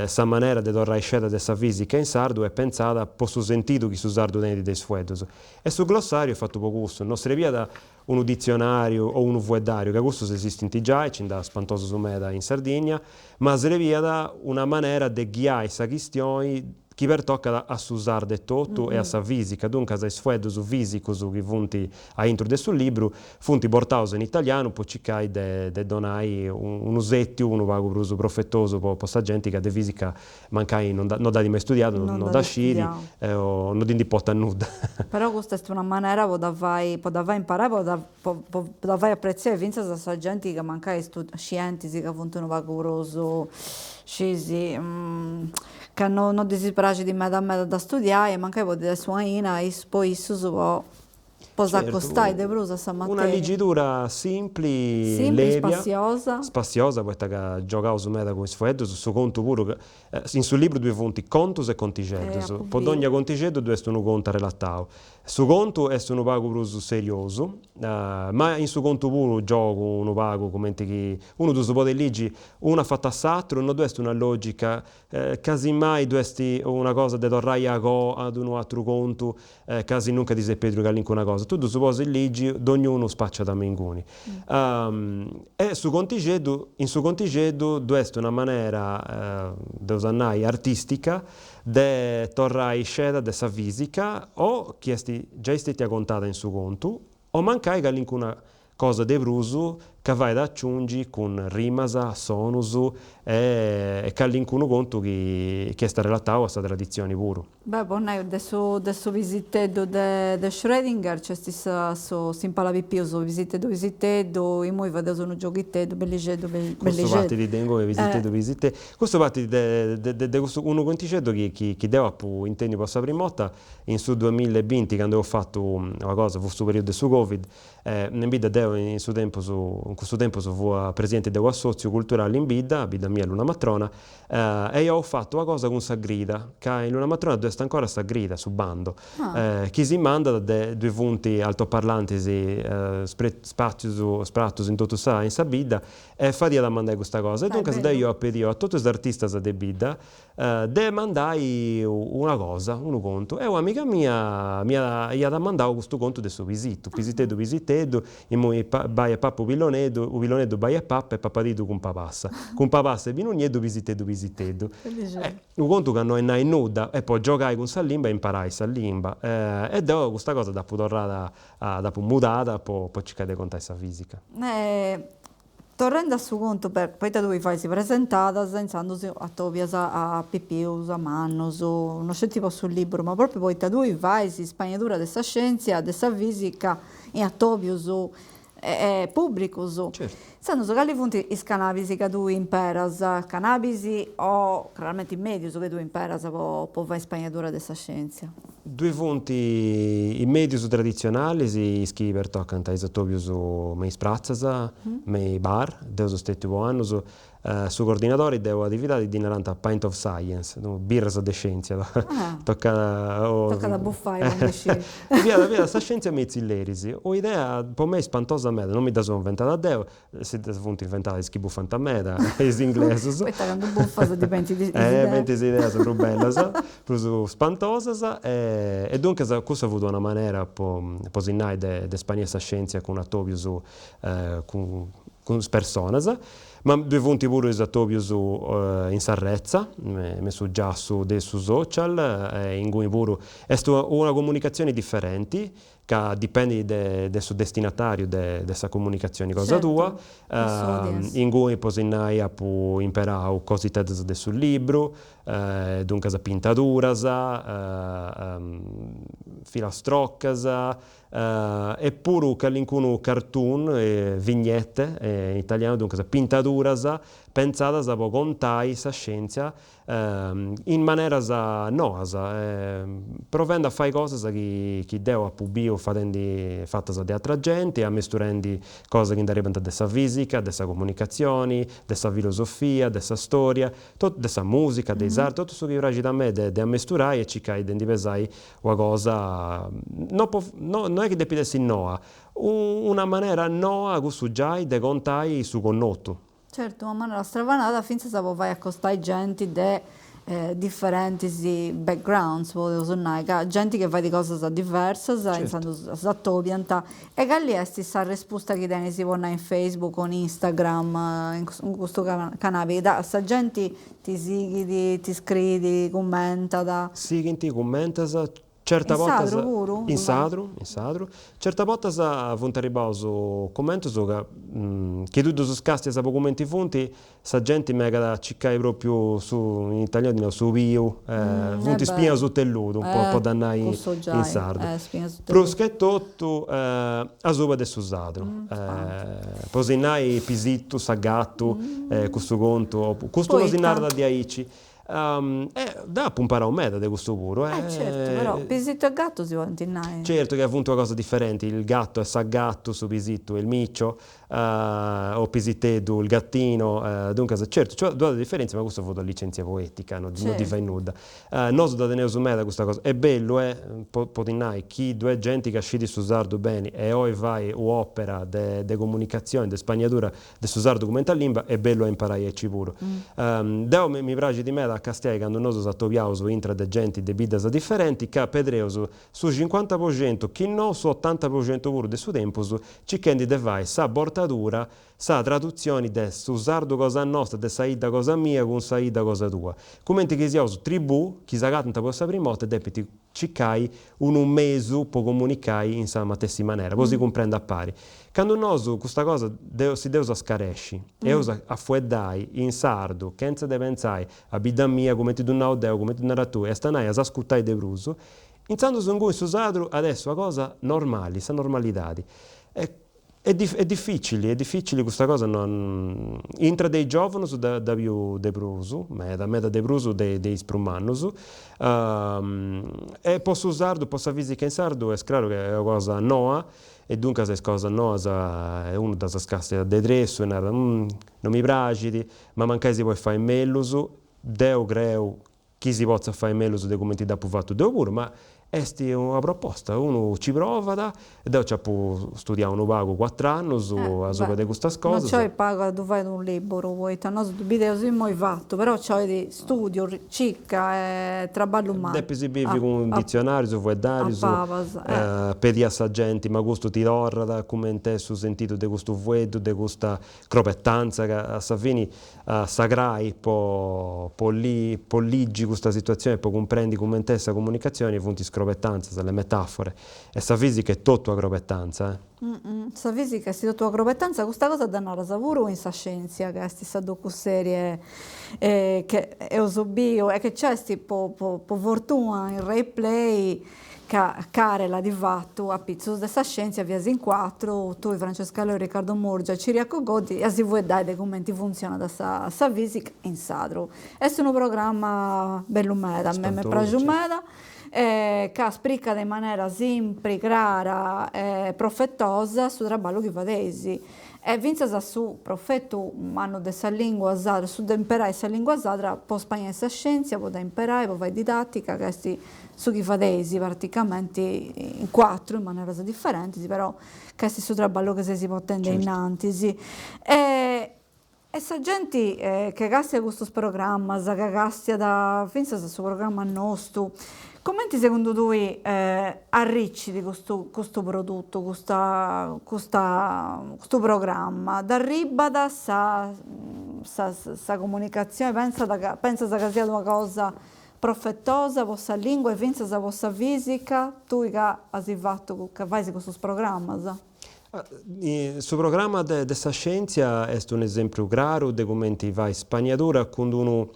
Sa manera de torrai sceda de sa fìsica in sardu est pentzada po su sentidu chi su sardu tenit de is fueddus. E su glossàriu est fatu po cussu, no srebiat unu ditzionàriu o unu fueddàriu, ca cussus esistint giai, nci nd'at spantosus meda in Sardigna, ma srebiat una manera de ghiai sa chistioni chi pertocat a su sardu etotu e a sa fìsica, duncas is fueddus fìsicus chi funt a intru de su libru funt bortaus in italianu po circai de de donai unu sètiu unu pagu prus profetosu po po sa genti ca de fìsica mancai no no dd'at mai studiadu, no dda scit o no ddi ndi importat nudda. Però custa est una manera po dda fai po dda fai imparai po dda po dda fai apretziai fintzas a sa genti ca mancai scientis ca funt unu pagu prus scis ca no no ddis praxit meda meda da studiai e mancai podit essi una aina po issus po po s'acostai de prus a sa materia. Una ligidura simpli, simpli, lebia, spassiosa. Spassiosa poita ca giogaus meda cun is fueddus, su contu puru, in su libru ddui funt contus e contixeddus, po dogna contixeddu ddu est unu contu arrelatau. Su contu est unu pagu prus seriosu, ma in su contu puru giogu unu pagu cumenti chi unu ddus podit ligi unu a fatu a s'atru, no ddu est una logica, casi mai ddu est una cosa de torrai a coa ad unu atru contu ca sinnunca ti ses perdiu calincuna cosa, tui ddus podis ligi, dognunu spaciat me inguni. E su contixeddu, in su contixeddu ddu est una manera, dd'eus a nai, artistica de torrai sceda de sa fisica o chi est giai stetia contada in su contu o mancai calincuna cosa de prus ca fait a aciungi cun rimas, sonus e calincunu contu chi est arrelatau a sa traditzioni puru. Beh, po nai de su de su pisiteddu de de Schrödinger nc'est su s'impalapipius, su pisiteddu pisiteddu, imui fadeus unu gioghiteddu bellixeddu Custu bellixeddu. partit de ingoi, pisiteddu pisiteddu, custu partit de de de custu unu contixeddu chi chi chi deu apu intendiu po sa prima 'orta in su duamilla e binti candu eus fatu una cosa, fut su periodu de su Covid, In bidda deu in su tempus, in cussu tempus fua presidenti de u'assotziu culturali in bidda, bidda mia Lunamatrona, e iaus fatu una cosa cun sa grida, ca in Lunamatrona ddu est ancora sa grida, su bando, chi si mandat de, ddui funt altoparlantis spatzius, spratus in totu sa in sa bidda e fadiat a mandai custa cosa e duncas deu ia pediu a totus is artistas de bidda de mandai una cosa, unu contu, e un'amiga mia m'iat iat mandau custu contu de su pisitu, pisiteddu pisiteddu, immoi bai e papa u pilloneddu, u pilloneddu bai e papa e papadiddu cun pabassa, cun pabassa e binu nieddu pisiteddu pisiteddu. Unu contu ca no est nai nudda, est po giogai cun sa limba e imparai sa limba, e deu custa cosa dd'apu torrada, dd'apu mudada po circai de contai sa fisica. Torrendi a su contu, poita tui fais presentadas, intzandus atobias a pipius, a mannus, no sceti po su liburu, ma propriu poita tui fais ispainadura de sa scientzia, de sa fisica in atobius publicus. Intzandus cali funt is canabis ca tui imperas, canabis o craramenti medius ca tui imperas po fai ispainadura de sa scientzia? Ddui funt is mèdius traditzionalis, is chi pertocant is atobius me is pratzas, me is bar, deu seu stètiu po annus su coordinadori de una atividadi ddi narant Pint of Science, birras de scientzia, tocat Tocat a bufai po ndi sciri. Fiat fiat sa scientzia me is tzilleris, una idea po mei spantosa meda, non mi dda seu inventada deu, Si ddas funt inventadas is chi bufant meda, is inglesus. Poita candu bufas ti benint is ideas. Benint is ideas prus bellas, prus spantosas e duncas cussa fut una manera po po si nai de de spaniai sa scientzia cun atobius cun cun is personas. Ma ddui funt puru is atobius in s'arretza, me su giassu de su social e inguni puru est una comunicatzioni diferenti ca dipendit de de su destinatariu de de sa comunicatzioni cosa tua, inguni po si nai apu imperau cositeddas de su libru, duncas pintaduras, filastrocas e puru calincunu cartoon, vignette in italianu, duncas pintaduras pentzadas po contai sa scientzia in maneras noas, provendi a fai cosas chi deu apu biu fadendi fatas de atra genti, amesturendi cosas chi nd'arribant de sa fisica, de sa comunicatzioni, de sa filosofia, de sa storia, totu de sa musica, de is artis, totu su chi praxit a mei de amesturai e circai de ndi pesai una cosa, no po no est chi depit essi noa, una manera noa, cussu giai, de contai su connotu. Certu, una manera stravanada fintzas po fai acostai genti de diferentis backgrounds, podeus nai, ca genti chi fait cosas diversas intzandus s'atobiant. E cali est s'arrespusta chi tenis po nai in Facebook o in Instagram, in custu canali, sa genti ti sighit, ti scriit, cummentat? Sighint, cummentant, Certa In bortas sadru puru? In sadru, in sadru. Certa bortas funt arribbaus cummentus ca chi tui ddus castias po cumenti funt, sa genti megat a circai propriu su, in italianu ddi nau su piu, funt spinas su telludu, po dda nai in sardu. Prus che totu asuba de su sadru. Po si nai pisittu, sa gatu, custu contu, custu no si narat diaici. E deu apu imparau meda de custu puru. Eh certu, però pisittu e gattu si podint nai. Certu ca funt una cosa diferenti, il gatto est sa gattu, su pisittu est il micio, o pisiteddu, il gattino, duncas certu nci ddu at diferentzia ma custa fut una licentzia poetica, no ddi fait nudda. Nosu dda teneus meda custa cosa, est bellu e po ti nai chi ddu est genti ca scit su sardu beni e oi fait u'opera de comunicatzioni, de spaniadura de su sardu cumenti a limba, est bellu a imparai aici puru. Deu mi praxit meda a castiai candu nosu s'atobiaus intra de genti de biddas diferenti ca pedreus su cincuanta po centu, chi no su otanta po centu puru de su tempus circhendi de fai sa bortadura, sa tradutzioni de su sardu cosa nosta, de sa 'idda cosa mia cun sa 'idda cosa tua. Cumenti chi siaus tribù chi s'agatant po sa prima 'orta e depint circai unu mesu po comunicai in sa matessi manera, po si cumprendi a pari. Candu nosu custa cosa si dd'eus a scaresci e eus a fueddai in sardu chentza de pentzai a bidda mia, cumenti ddu nau deu, cumenti ddu naras tui, est a nai a s'ascurtai de prus, intzandus inguni su sardu at essi una cosa normali, sa normalidadi. E Est dificili, est dificili custa cosa no intra de is giòvunus dda biu de prus, meda, meda de prus de de is prus mannus, e po su sardu, po sa fisica in sardu est craru ca est una cosa noa e duncas is cosas noas unu ddas càstiat de tressu e narat no mi praxit, ma mancai si podit fai mellus, deu creu chi si potzat fai mellus de cumenti dd'apu fatu deu puru, ma est una proposta, unu ci provat, deu ci apu studiau unu pagu cuatr'annus asuba de custas cosas. No nci 'olit pagu a ddu fai unu liburu, poita nosu ddu bideus immoi fatu, però nci 'olit studiu, cica e traballu mannu. Depis bivi cun ditzionarius, fueddarius, pedi a sa genti, ma custu ti torrat, cument'est su sentidu de custu fueddu, de custa crobetanza ca a sa fini sa crai po po po ligi custa situatzioni e po cumprendi cument'est sa comunicatzioni funt is crobetanzas, le metafore, e sa fisica est totu una crobetanza eh. Sa fisica est totu una crobetanza, custa cosa dda naras puru in sa scientzia ca est sa docuserie che eus biu e che nc'est po po fortuna in Rai Play Ca Karel at fatu a pitzus de sa scientzia fiais in cuatru, tui Francesca Loi, Riccardo Murgia e Ciriaco Goddi a si fueddai de cumenti funtzionat sa sa fisica in sadru. Est unu programma bellu meda, a mei m'est praxiu meda, ca spricat in manera simpri, crara e profetosa su traballu chi fadeis E fintzas a su profetu mannu de sa lingua sadra, su de imperai sa lingua sadra po spaniai sa scientzia, po dda imperai, po fai didattica, ca est su chi fadeis praticamenti in cuatru, in maneras diferentis, però ca est su traballu chi seis portendi ainnantis. E sa genti chi castiat custus programmas, ca castiat fintzas su programma nostu, cumenti segundu tui arricit custu custu produtu, custa custa custu programma? Dd'arribat sa sa sa comunicatzioni, pensat ca pensas ca siat una cosa profetosa po sa lingua e fintzas po sa fisica, tui ca as fatu ca fais custus programmas? Su programma de sa scientzia est un'esempriu craru de cumenti fai spaniadura cun d'unu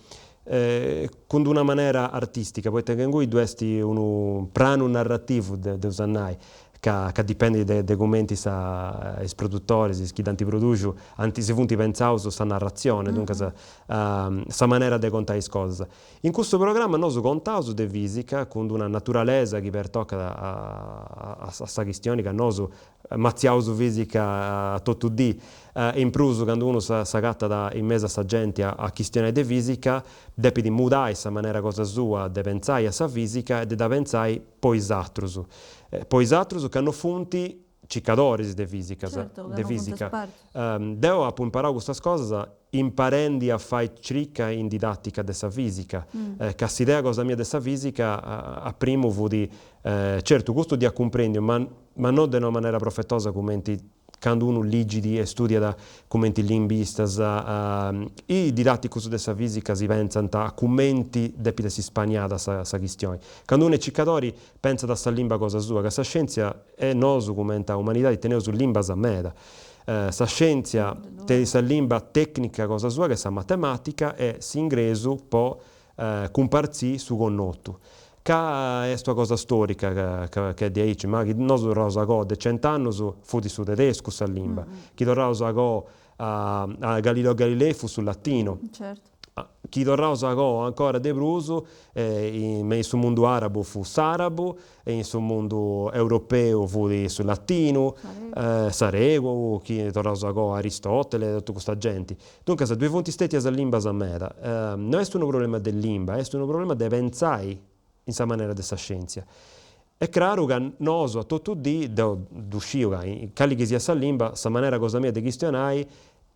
cun d'una manera artistica, poita ca ingui ddu est unu pranu narrativu, dd'eus a nai, ca ca dipendit de de cumenti sa is produtoris, is chi dd'ant produxiu, ant si funt pentzaus sa narratzioni, duncas sa manera de contai is cosas. In custu programma nosu contaus de fisica cun d'una naturalesa chi pertocat a sa chistioni ca nosu matziaus fisica a totu dì e in prus candu unu s'agatat in mesu a sa genti a chistionai de fisica depit mudai sa manera cosa sua de pentzai a sa fisica e de dda pentzai po is atrus, po is atrus ca no funt circadoris de fisicas, de fisica. Deu apu imparau custas cosas imparendi a fai circa in didattica de sa fisica, ca s'idea cosa mia de sa fisica a primu fut, certu custu dd'ia cumprendiu, ma ma no de una manera profetosa cumenti candu unu ligit e studiat cumenti limbistas, is didaticus de sa fisica si pentzant a cumenti depit essi spaniada sa sa chistioni. Candu unu est circadori Pentzat a sa limba cosa sua, ca sa scientzia e nosu cumenti a umanidadi teneus limbas meda. Sa scientzia tenit sa limba tecnica cosa sua, ca est sa matematica, e s'ingresu po cumpartzì su connotu. Ca est una cosa storica ca est diaici, ma chi nosu torraus a goa de cent'annus fut su tedescu sa limba, chi torraus a goa a Galileo Galilei fut su latinu. Chi torraus a coa ancora de prus, me in su mundu arabu fut s'arabu, e in su mundu europeu fut su latinu, s'aregu, chi torraus a coa Aristotele e totu custa genti. Duncas ddoi funt stetias limbas meda. No est unu problema de limba, est unu problema de pentzai in sa manera de sa scientzia. Est craru ca nosu a totu dì, deu ddu sciu ca cali chi siat sa limba, sa manera cosa mia de chistionai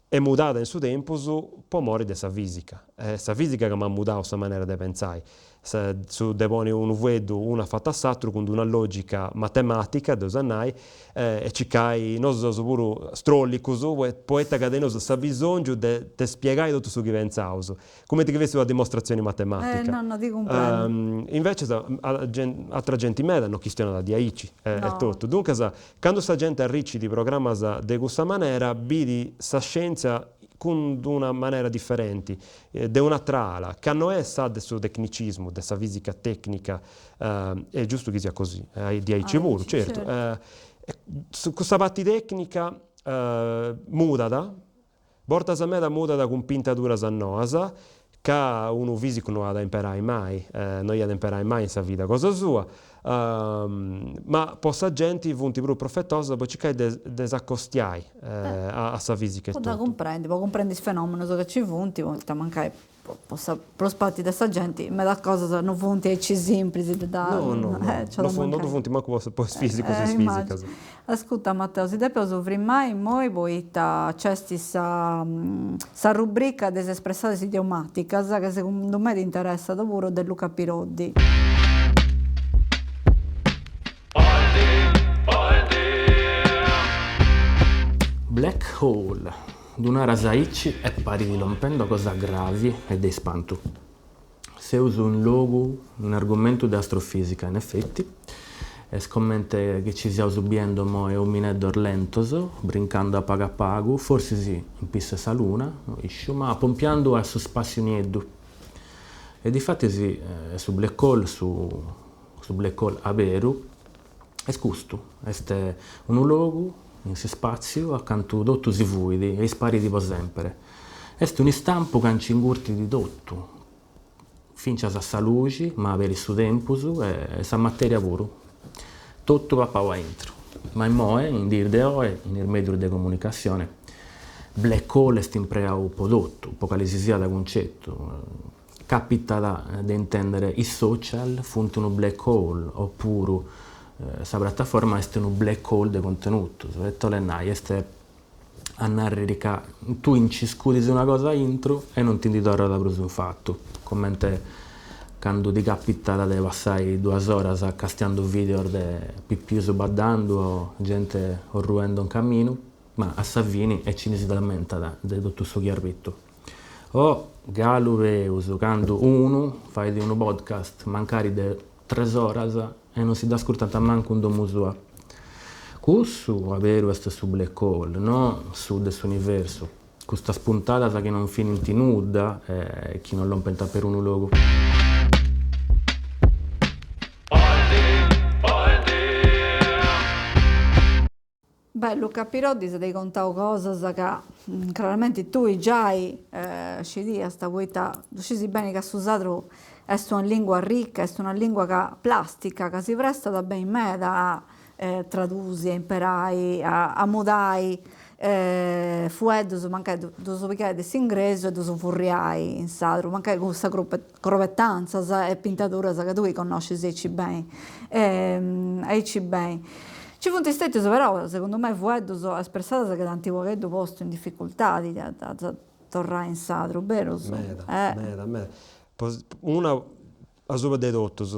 est mudada in su tempus po mori de sa fisica. Est sa fisica ca m'at mudau sa manera de pentzai, su de ponni unu fueddu unu a fatu a s'aturu cun d'una logica matematica, dd'eus a nai, e circai, nosu seus puru strollicus, poita ca teneus s'abisongiu de spiegai totu su chi pentzaus Cumenti chi fessit una dimostratzioni matematica. No, no, ti cumprendo. Invecias atra genti meda no chistionat diaici etotu. Duncas, candu sa genti arricit programas de cussa manera, bidi sa scientzia cun d'una manera diferenti, de un'atra ala, ca no est sa de su tecnicismu, de sa fisica tecnica, est giustu chi siat così, diaici puru, certu. Cussa parti tecnica mudat Bortas meda mudat cun pintaduras noas, ca unu fisicu no at a imperai mai, no iat a imperai mai in sa vida cosa sua, ma po sa genti funt prus profetosas po circai de s'acostiai a sa fisica etotu. Po dda cumprendi, po cumprendi is fenomenos ca ci funt, poita mancai po sa prus parti de sa genti medas cosas no funt aici simplis de dda No, no, no, no ddu funt mancu po is fisicus e is fisicas. Ascurta Matteo, si depeus frimai immoi poita nc'est sa sa rubrica de is espressadas idiomaticas ca segundu mei t'interessat puru de Luca Piroddi. Black hole Ddu naras aici e parit lompendu a cosa gravi e de ispantu. Seus in logu, in argumentu de astrofisica, in effetti, est comente chi ci siaus biendo imoi omineddos lentos, brincando a pagu a pagu, forsis in pissu 'e sa luna, no isciu, ma pompiando a su spassiu nieddu. E difatis su black hole, su su black hole aberu, Est custu, est unu logu in s'ispàtziu acantu totu si fuit e isparit po semper. Est un'istampu ca nci ingurtit totu, fintzas a sa luxi, ma peri su tempus e sa matèria puru. Totu papau a intro. Ma immoe, in dies de oe, in is mèdios de comunicatzione, black hole est impreau po totu, po cale si siat cuncetu. Capitat de intèndere is social funt unu black hole opuru sa prataforma est unu black hole de contenutus, ita 'olit nai, est a nàrriri ca tui nci scudis una cosa aintru e non ti ndi torrat prus in fatu, comente candu ti capitat de passai duas oras castiandu videos de pipius baddandu o gente orruendu in caminu, ma a sa fini e chini si dd'ammentat de totu su chi as bitu. O, galu peus, candu unu fait unu podcast mancari de tres oras e non si dd'ascurtant mancu in domu sua. Cussu aberu est su black hole, no su de s'universu, custas puntadas chi non finint nudda e chi non lompent a perunu logu. Beh, Luca Piroddi s'at contau cosas ca craramenti tui giai scidiast, poita ddu scisi beni ca su sardu est una lingua ricca, est una lingua ca plastica, ca si prestat beni meda a tradusi, a imperai, a mudai fueddus, mancai ddus pigai de s'ingresu e ddus furriai in sardu, mancai cun sa crobetanzas e pintaduras ca tui connoscis aici beni, aici beni. Nci funt stetius però, segundu mei, fueddus o espressadas chi t'ant u' pagheddu postu in dificultadi a ddas torrai in sardu, berus? Meda, meda, meda. Una asuba de totus,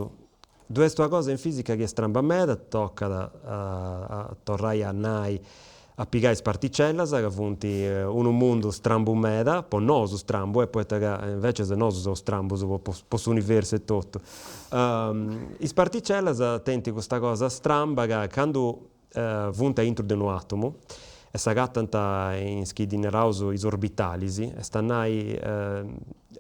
ddu est una cosa in fisica chi est stramba meda, tocat a torrai a nai a pigai is particellas ca funt unu mundu strambu meda, po nosu strambu e poita ca invecias nosu seus strambus po s'universu etotu. Is particellas tenint custa cosa stramba ca candu funt aintru de unu atomu e s'agatant in is chi ddi naraus is orbitalis, est a nai,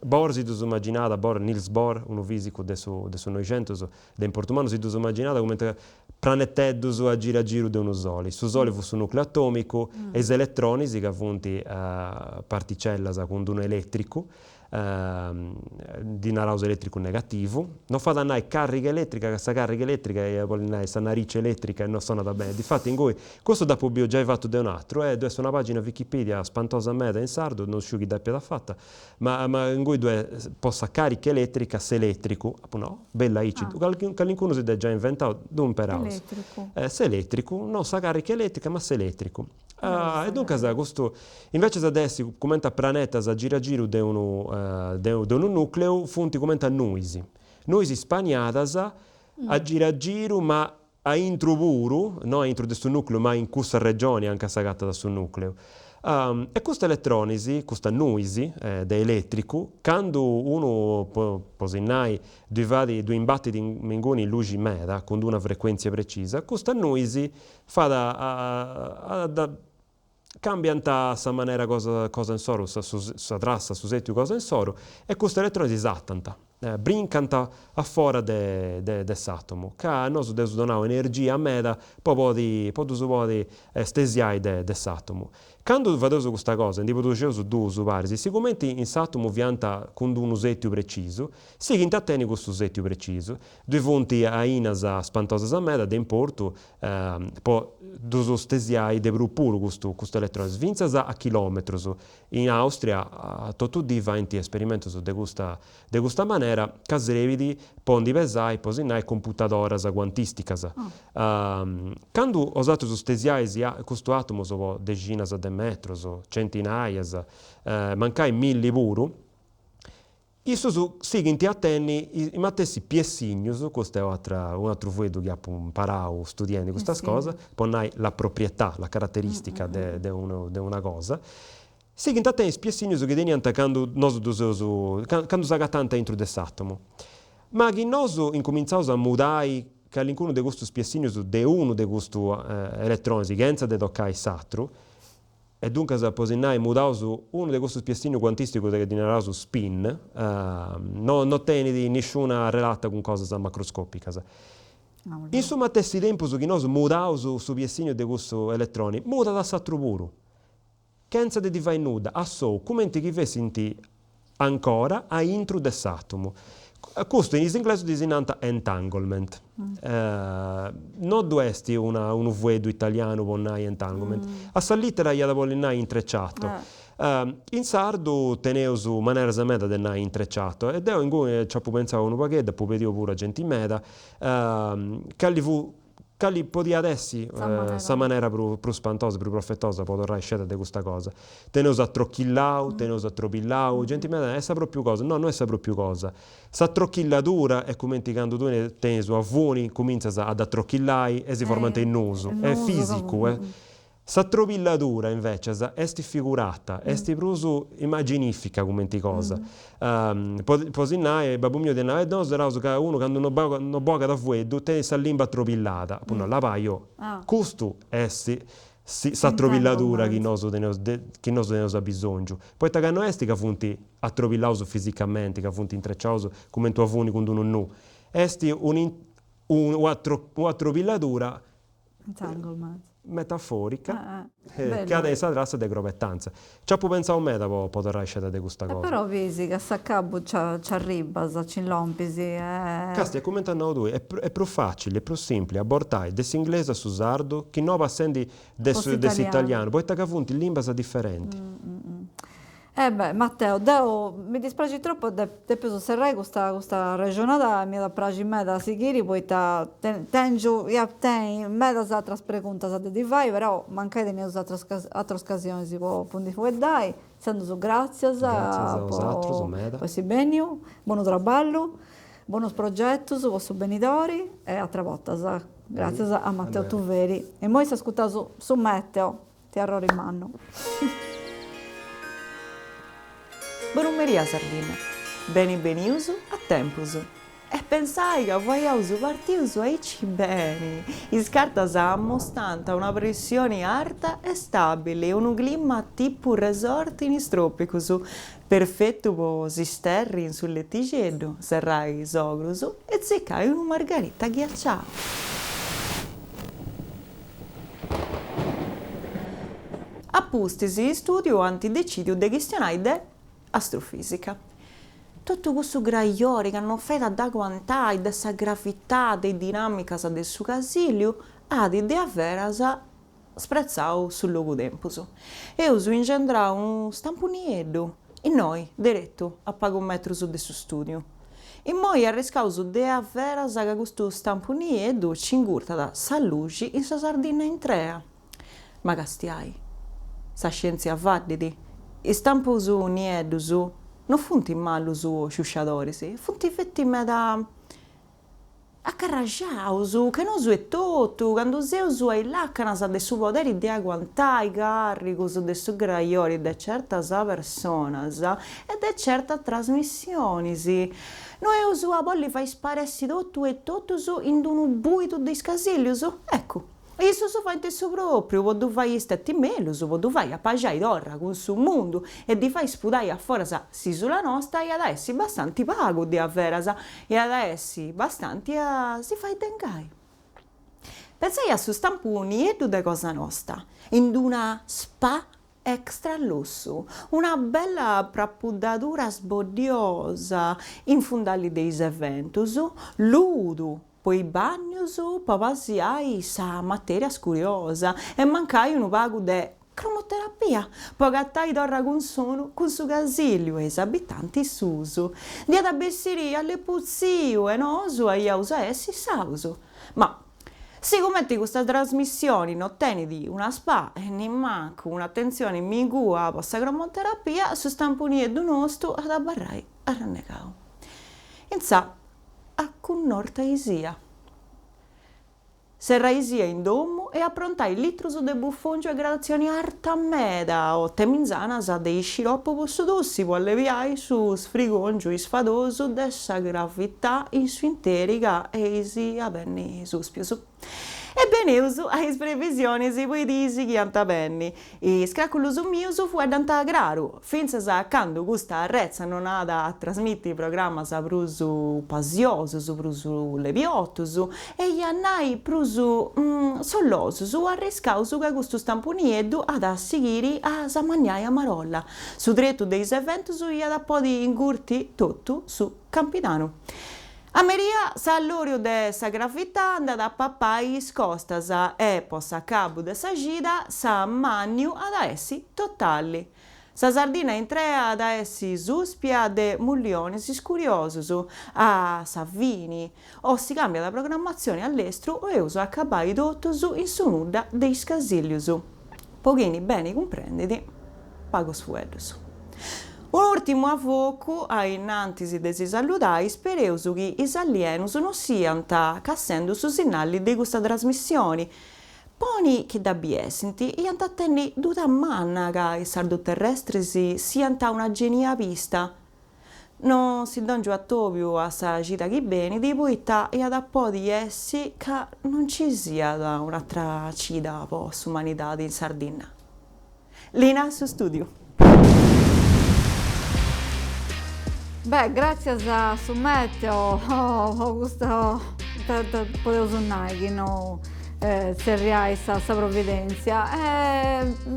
Bohr si ddus imaginat, Bohr, Niels Bohr, unu fisicu de su de su Noixentus, de importu mannu, si ddus imaginat cumenti praneteddus a giru a giru de unu soli. Su soli fut su nucleu atomicu e is eletronis, ca funt particellas cun d'unu eletricu. Ddi naraus elètricu negativu. No fait a nai càrriga elètrica ca sa càrriga elètrica iat bolli nai sa narici elètrica e no sonat beni. Difati ingui custu dd'apu biu giai fatu de un'atru e ddu est una pàgina Wikipedia spantosa meda in sardu, no sciu chi dd'apiat fata, ma ma ingui ddu est po sa càrica elètrica s'elètricu, apu nau, bella aici, calincunu si dd'est giai inventau, ddu imperaus. S'elètricu, no sa càrrica elètrica ma s'elètricu. E duncas custu, invecias de essi cumenti a pranetas a giru a giru de unu de unu nucleu, funt cumenti a nuis, nuis spaniadas a giru a giru ma a intru puru, no a intru de su nucleu ma in cussa regioni anca s'agatat su nucleu. E custus eletronis, custas nuis de elètricu, candu unu, po si nai, ddui fait, ddui imbatit inguni luxi meda cun d'una frecuèntzia precisa, custas nuis Fait a a cambiant sa manera cosa cosa insoru, sa sa trassa, su sètiu cosa insoru, e custus eletronis satant, brincant a fora de de de s'atomu, ca nosu dd'eus donau energia meda po podi po ddus podi stesiai de de s'atomu. Candu fadeus custa cosa e ndi produxeus duus paris, sigumenti in s'atomu fiant cun d'unu sètiu precisu, sighint a tenni cussu sètiu precisu. Ddui funt ainas spantosas meda de importu po ddus stesiai de prus puru custu custus eletronis, fintzas a chilometrus. In Austria a totu dì faint esperimentus de custa de custa manera ca srebit po ndi pesai, po si nai, computadoras cuantisticas. Candu 'osatrus stesiais custu atomus po dexinas de metrus, centinaias, mancai milli puru, Issus sighint a tenni is matessi piessignus, custu est un'atra un'atru fueddu chi apu imparau studiendi custas cosas, po nai la proprietà, la caratteristica de de unu de una cosa, sighint a tenni is piessignus chi teniant candu nosu ddus seus candu s'agatant aintru de s'atomu. Ma chi nosu incumintzaus a mudai calincunu de custus piessignus de unu de custus eletronis chentza de tocai s'atru, E duncas, po si nai, mudaus unu de custus piessignu cuantisticus chi ddi naraus spin, no no tenit nisciuna relata cun cosas macroscopicas. In su matessi tempus chi nosu mudaus su piessignu de cussu eletroni, mudat s'atru puru, chentza de ddi fai nudda, a sou, cumenti chi fessint ancora a intru de s'atomu. Custu in is inglesus ddi si nant entanglement. No ddu est una unu fueddu italianu po nai entanglement. A sa litera iat a bolli nai intrecciato. In sardu teneus maneras meda de nai intrecciato e deu inguni nci apu pentzau unu pagheddu, apu pediu puru a genti meda, cali fut Cali podiat essi sa manera prus spantosa, prus profetosa po torrai sceda de custa cosa? Teneus atrochillau, teneus atrobillau, genti meda narat, est sa propriu cosa. No, no est sa propriu cosa. S'atrochilladura est cumenti candu tui tenis una funi, cumintzas a dd'atrochillai e si formant is nuus, est fisicu. S'atrobilladura, invècias, est figurata, est prus immaginifica cumenti cosa. Po si nai, babbu miu dd'iat nau, e nosu naraus ca unu candu no no bogat fueddu tenit sa limba atrobillada. Apu nau, labai, custu est s'atrobilladura chi nosu teneus chi nosu teneus abisongiu, poita ca no est ca funt atrobillaus fisicamenti, ca funt intreciaus cumenti una funi cun d'unu nu, est un'atrobilladura metaforica chi at sa trassa de crobetanza. Nci apu pentzau meda po po torrai sceda de custa cosa. Però bisi ca a s'acabu nci arribas, nci lompis e. Castia, cumenti as nau tui, est prus facili, est prus simpli a bortai de s'inglesu a su sardu chi no passendi de s'italianu, poita ca funt limbas diferentis. Eh beh, Matteo, deu mi dispraxit tropu de depeus serrai custa custa arrexonada, m'iat a praxi meda a sighiri poita tengiu, ia tenni medas atras preguntas de ti fai, però mancai teneus atras atras ocasionis po po ndi fueddai, intzandus gratzias Gratzias a bosatrus meda. po essi benniu, bonu traballu, bonus progetus po su benidori e atras bortas. Gratzias a Matteo Tuveri. E immoi s'ascutaus su meteo. Tiarrori mannu. Bonu meria Sardinna. Beni benius a tempus. E pensai ca faiaus partius aici beni. Is cartas ammostant una pressioni arta e stabili, unu clima tipu resort in is tropicus, perfetu po si sterri in su letixeddu, serrai is ogrus e tzicai unu margarita ghiaciau. A pustis in stùdiu ant decìdiu de chistionai de astrofìsica. Totu cussu graiori ca non fait a dd'aguantai de sa gravità de is dinàmicas de su casìlliu at de averas spretzau su logu tempus. Eus ingendrau unu stampu nieddu, innoi, deretu, a pagu metrus de su stùdiu. Immoi arriscaus de averas ca custu stampu nieddu nci ingurtat sa luxi in sa Sardinna intrea. Ma castiai, sa scièntzia faddit, is stampus nieddus no funt malus o sciusciadoris, funt feti meda acarraxaus che nosu etotu candu seus a is làcanas de su poderi de aguantai càrrigus de su graiori de certas personas e de certas trasmissionis. No eus a bolli fai sparessi totu e totus in d-unu bùidu de is casìllius? Eccu, Issus faint su pròpriu po ddu fai isteti mellus, po ddu fai apaxai torra cun su mundu e ddi fai spudai a foras s'isula nosta iat a essi bastanti pagu de averas, iat a essi bastanti a si fai dengai. Pentzai a su stampu nieddu de cosa nosta, in d-una spa extra lussu, una bella prapuddadura sboddiosa in fundali de is eventus, ludu po is bànnius po pasiai sa matèria scuriosa e mancai unu pagu de cromoterapia po agatai torra cunsonu cun su casìlliu e is abitantis suus. Nd'iat a bessiri alleputziu e nosu aiaus a essi salvus. Ma sigumenti custa trasmissioni no tenit una spa e nimancu un'atentzioni mingua po sa cromoterapia, su stampu nieddu nostu at a abarrai arrennegau. Intzà Acunnortaisia. Serraisia in domu e aprontai litrus de bufòngiu a gradatzioni arta meda o teminzanas de isciropu po su tussi po allebiai su sfrigòngiu isfadosu de sa gravità in su interi ca eis a benni suspius. E beneus a is previsionis po is diis chi ant a benni. Is cràculus mius fueddant craru, fintzas a candu custa arretza non at a trasmiti programmas prus pasiosus, prus lebiotus e ia a nai prus sollosus, arriscaus ca custu stampu nieddu at a sighiri a s'amanniai a marolla. Su tretu de is eventus iat a podi ingurti totu su Campidanu. A meria s'allòriu de sa gravità nd'at a papai is costas e, po s'acabu de sa cida, s'ammànniu at a essi totali. Sa Sardinna intrea at a essi suspia de mullionis scuriosus. A sa fini, o si càmbiat programmatzioni a lestru o eus a acabai totus in su nudda de is casìllius. Po chini beni cumprendit, pagus fueddus. Un'ùrtimu avocu, a innantis de si saludai, ispereus chi is alienus no siant cassendu su sinnali de custa trasmissioni. Poni chi dda biessint, iant a tenni duda manna ca is sarduterrestris siant una genia pista. No si dòngiu atòbiu a sa cida chi benit poita iat a podi essi ca no nci siat un'atra cida po s'umanidadi in Sardinna. Lina a su stùdiu. Beh, gràtzias a su meteo po custa, podeus nai chi no tzerriai sa provvidèntzia,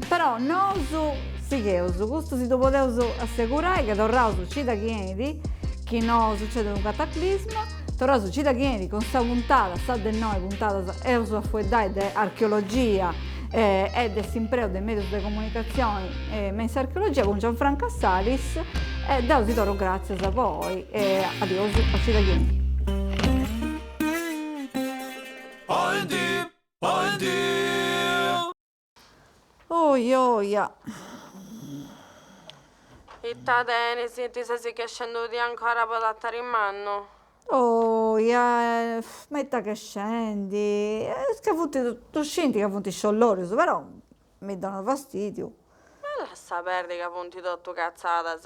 però nosu sigheus, custu si ddu podeus assegurai ca torraus cida chi 'enit, chi no sucedit unu cataclisma, torraus cida chi 'enit cun sa puntada, sa de noi puntadas, eus a fueddai de archeologia e de s'impreu de medius de comunicatzioni me in s'archeologia cun Gianfranca Salis e deu si torru gràtzias po oi e adiosu a cida chi 'enit. Oi oia. Ita tenis, ti ses chescendudì ancora po Tàtari Mannu? Oia, ma ita chescendi, est ca funt, ddu scint ca funt sciollorius, però mi donat fastidiu. Ma lassa perdi ca funt totu catzadas.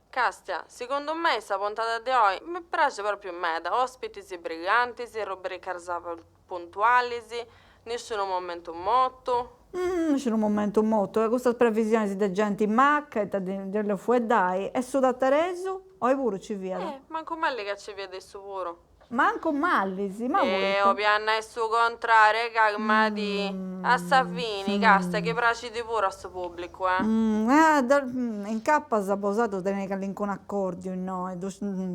Castia, segundu mei sa puntada de oi mi praxit propriu meda, ospitis brillantis, rubricas puntualis, nisciunu momentu motu. Nisciunu momentu motu, e custas previsionis de genti maca, ita ndi 'ollu fueddai, e su tataresu, oi puru ci fiat? Eh, mancu mali ca ci fiat issu puru. Mancu mallis, ma poita? E 'obia nai su contrariu, calmadi. A sa fini, casta chi praxit puru a su pubblicu, eh. Incapas bosatrus teneis calincunu acordiu innoi,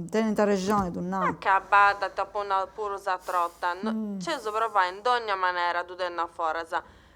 tenint arrexoni, ddu nau. Acabada, t'apu nau puru s'atra 'orta, nc'eus provau in dogna manera a ddu tenni a foras,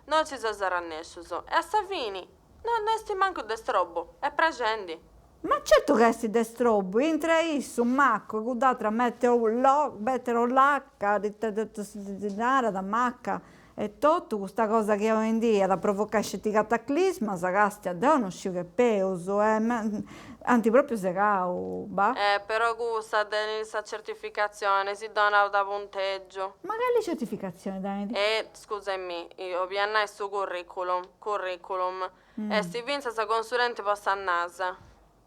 no nci seus arrannescius, e a sa fini, no est mancu de strobu, est praxendi. Ma certu ca est de strobu, intre issu, maccu, e cudd'atra meteorolacca, ita si narat, macca, e totu custa cosa chi oindì at a provocai sceti cataclismas, castia, deu non sciu ch'est peus, ant propriu segau, bah. Eh, però cussa tenit sa certificatzioni, si donat punteggiu. Ma cali certificatzioni tenit? Eh, scusaimì, 'obia nai su curriculum, curriculum, Est fintzas consulenti po sa Nasa.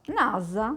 Nasa?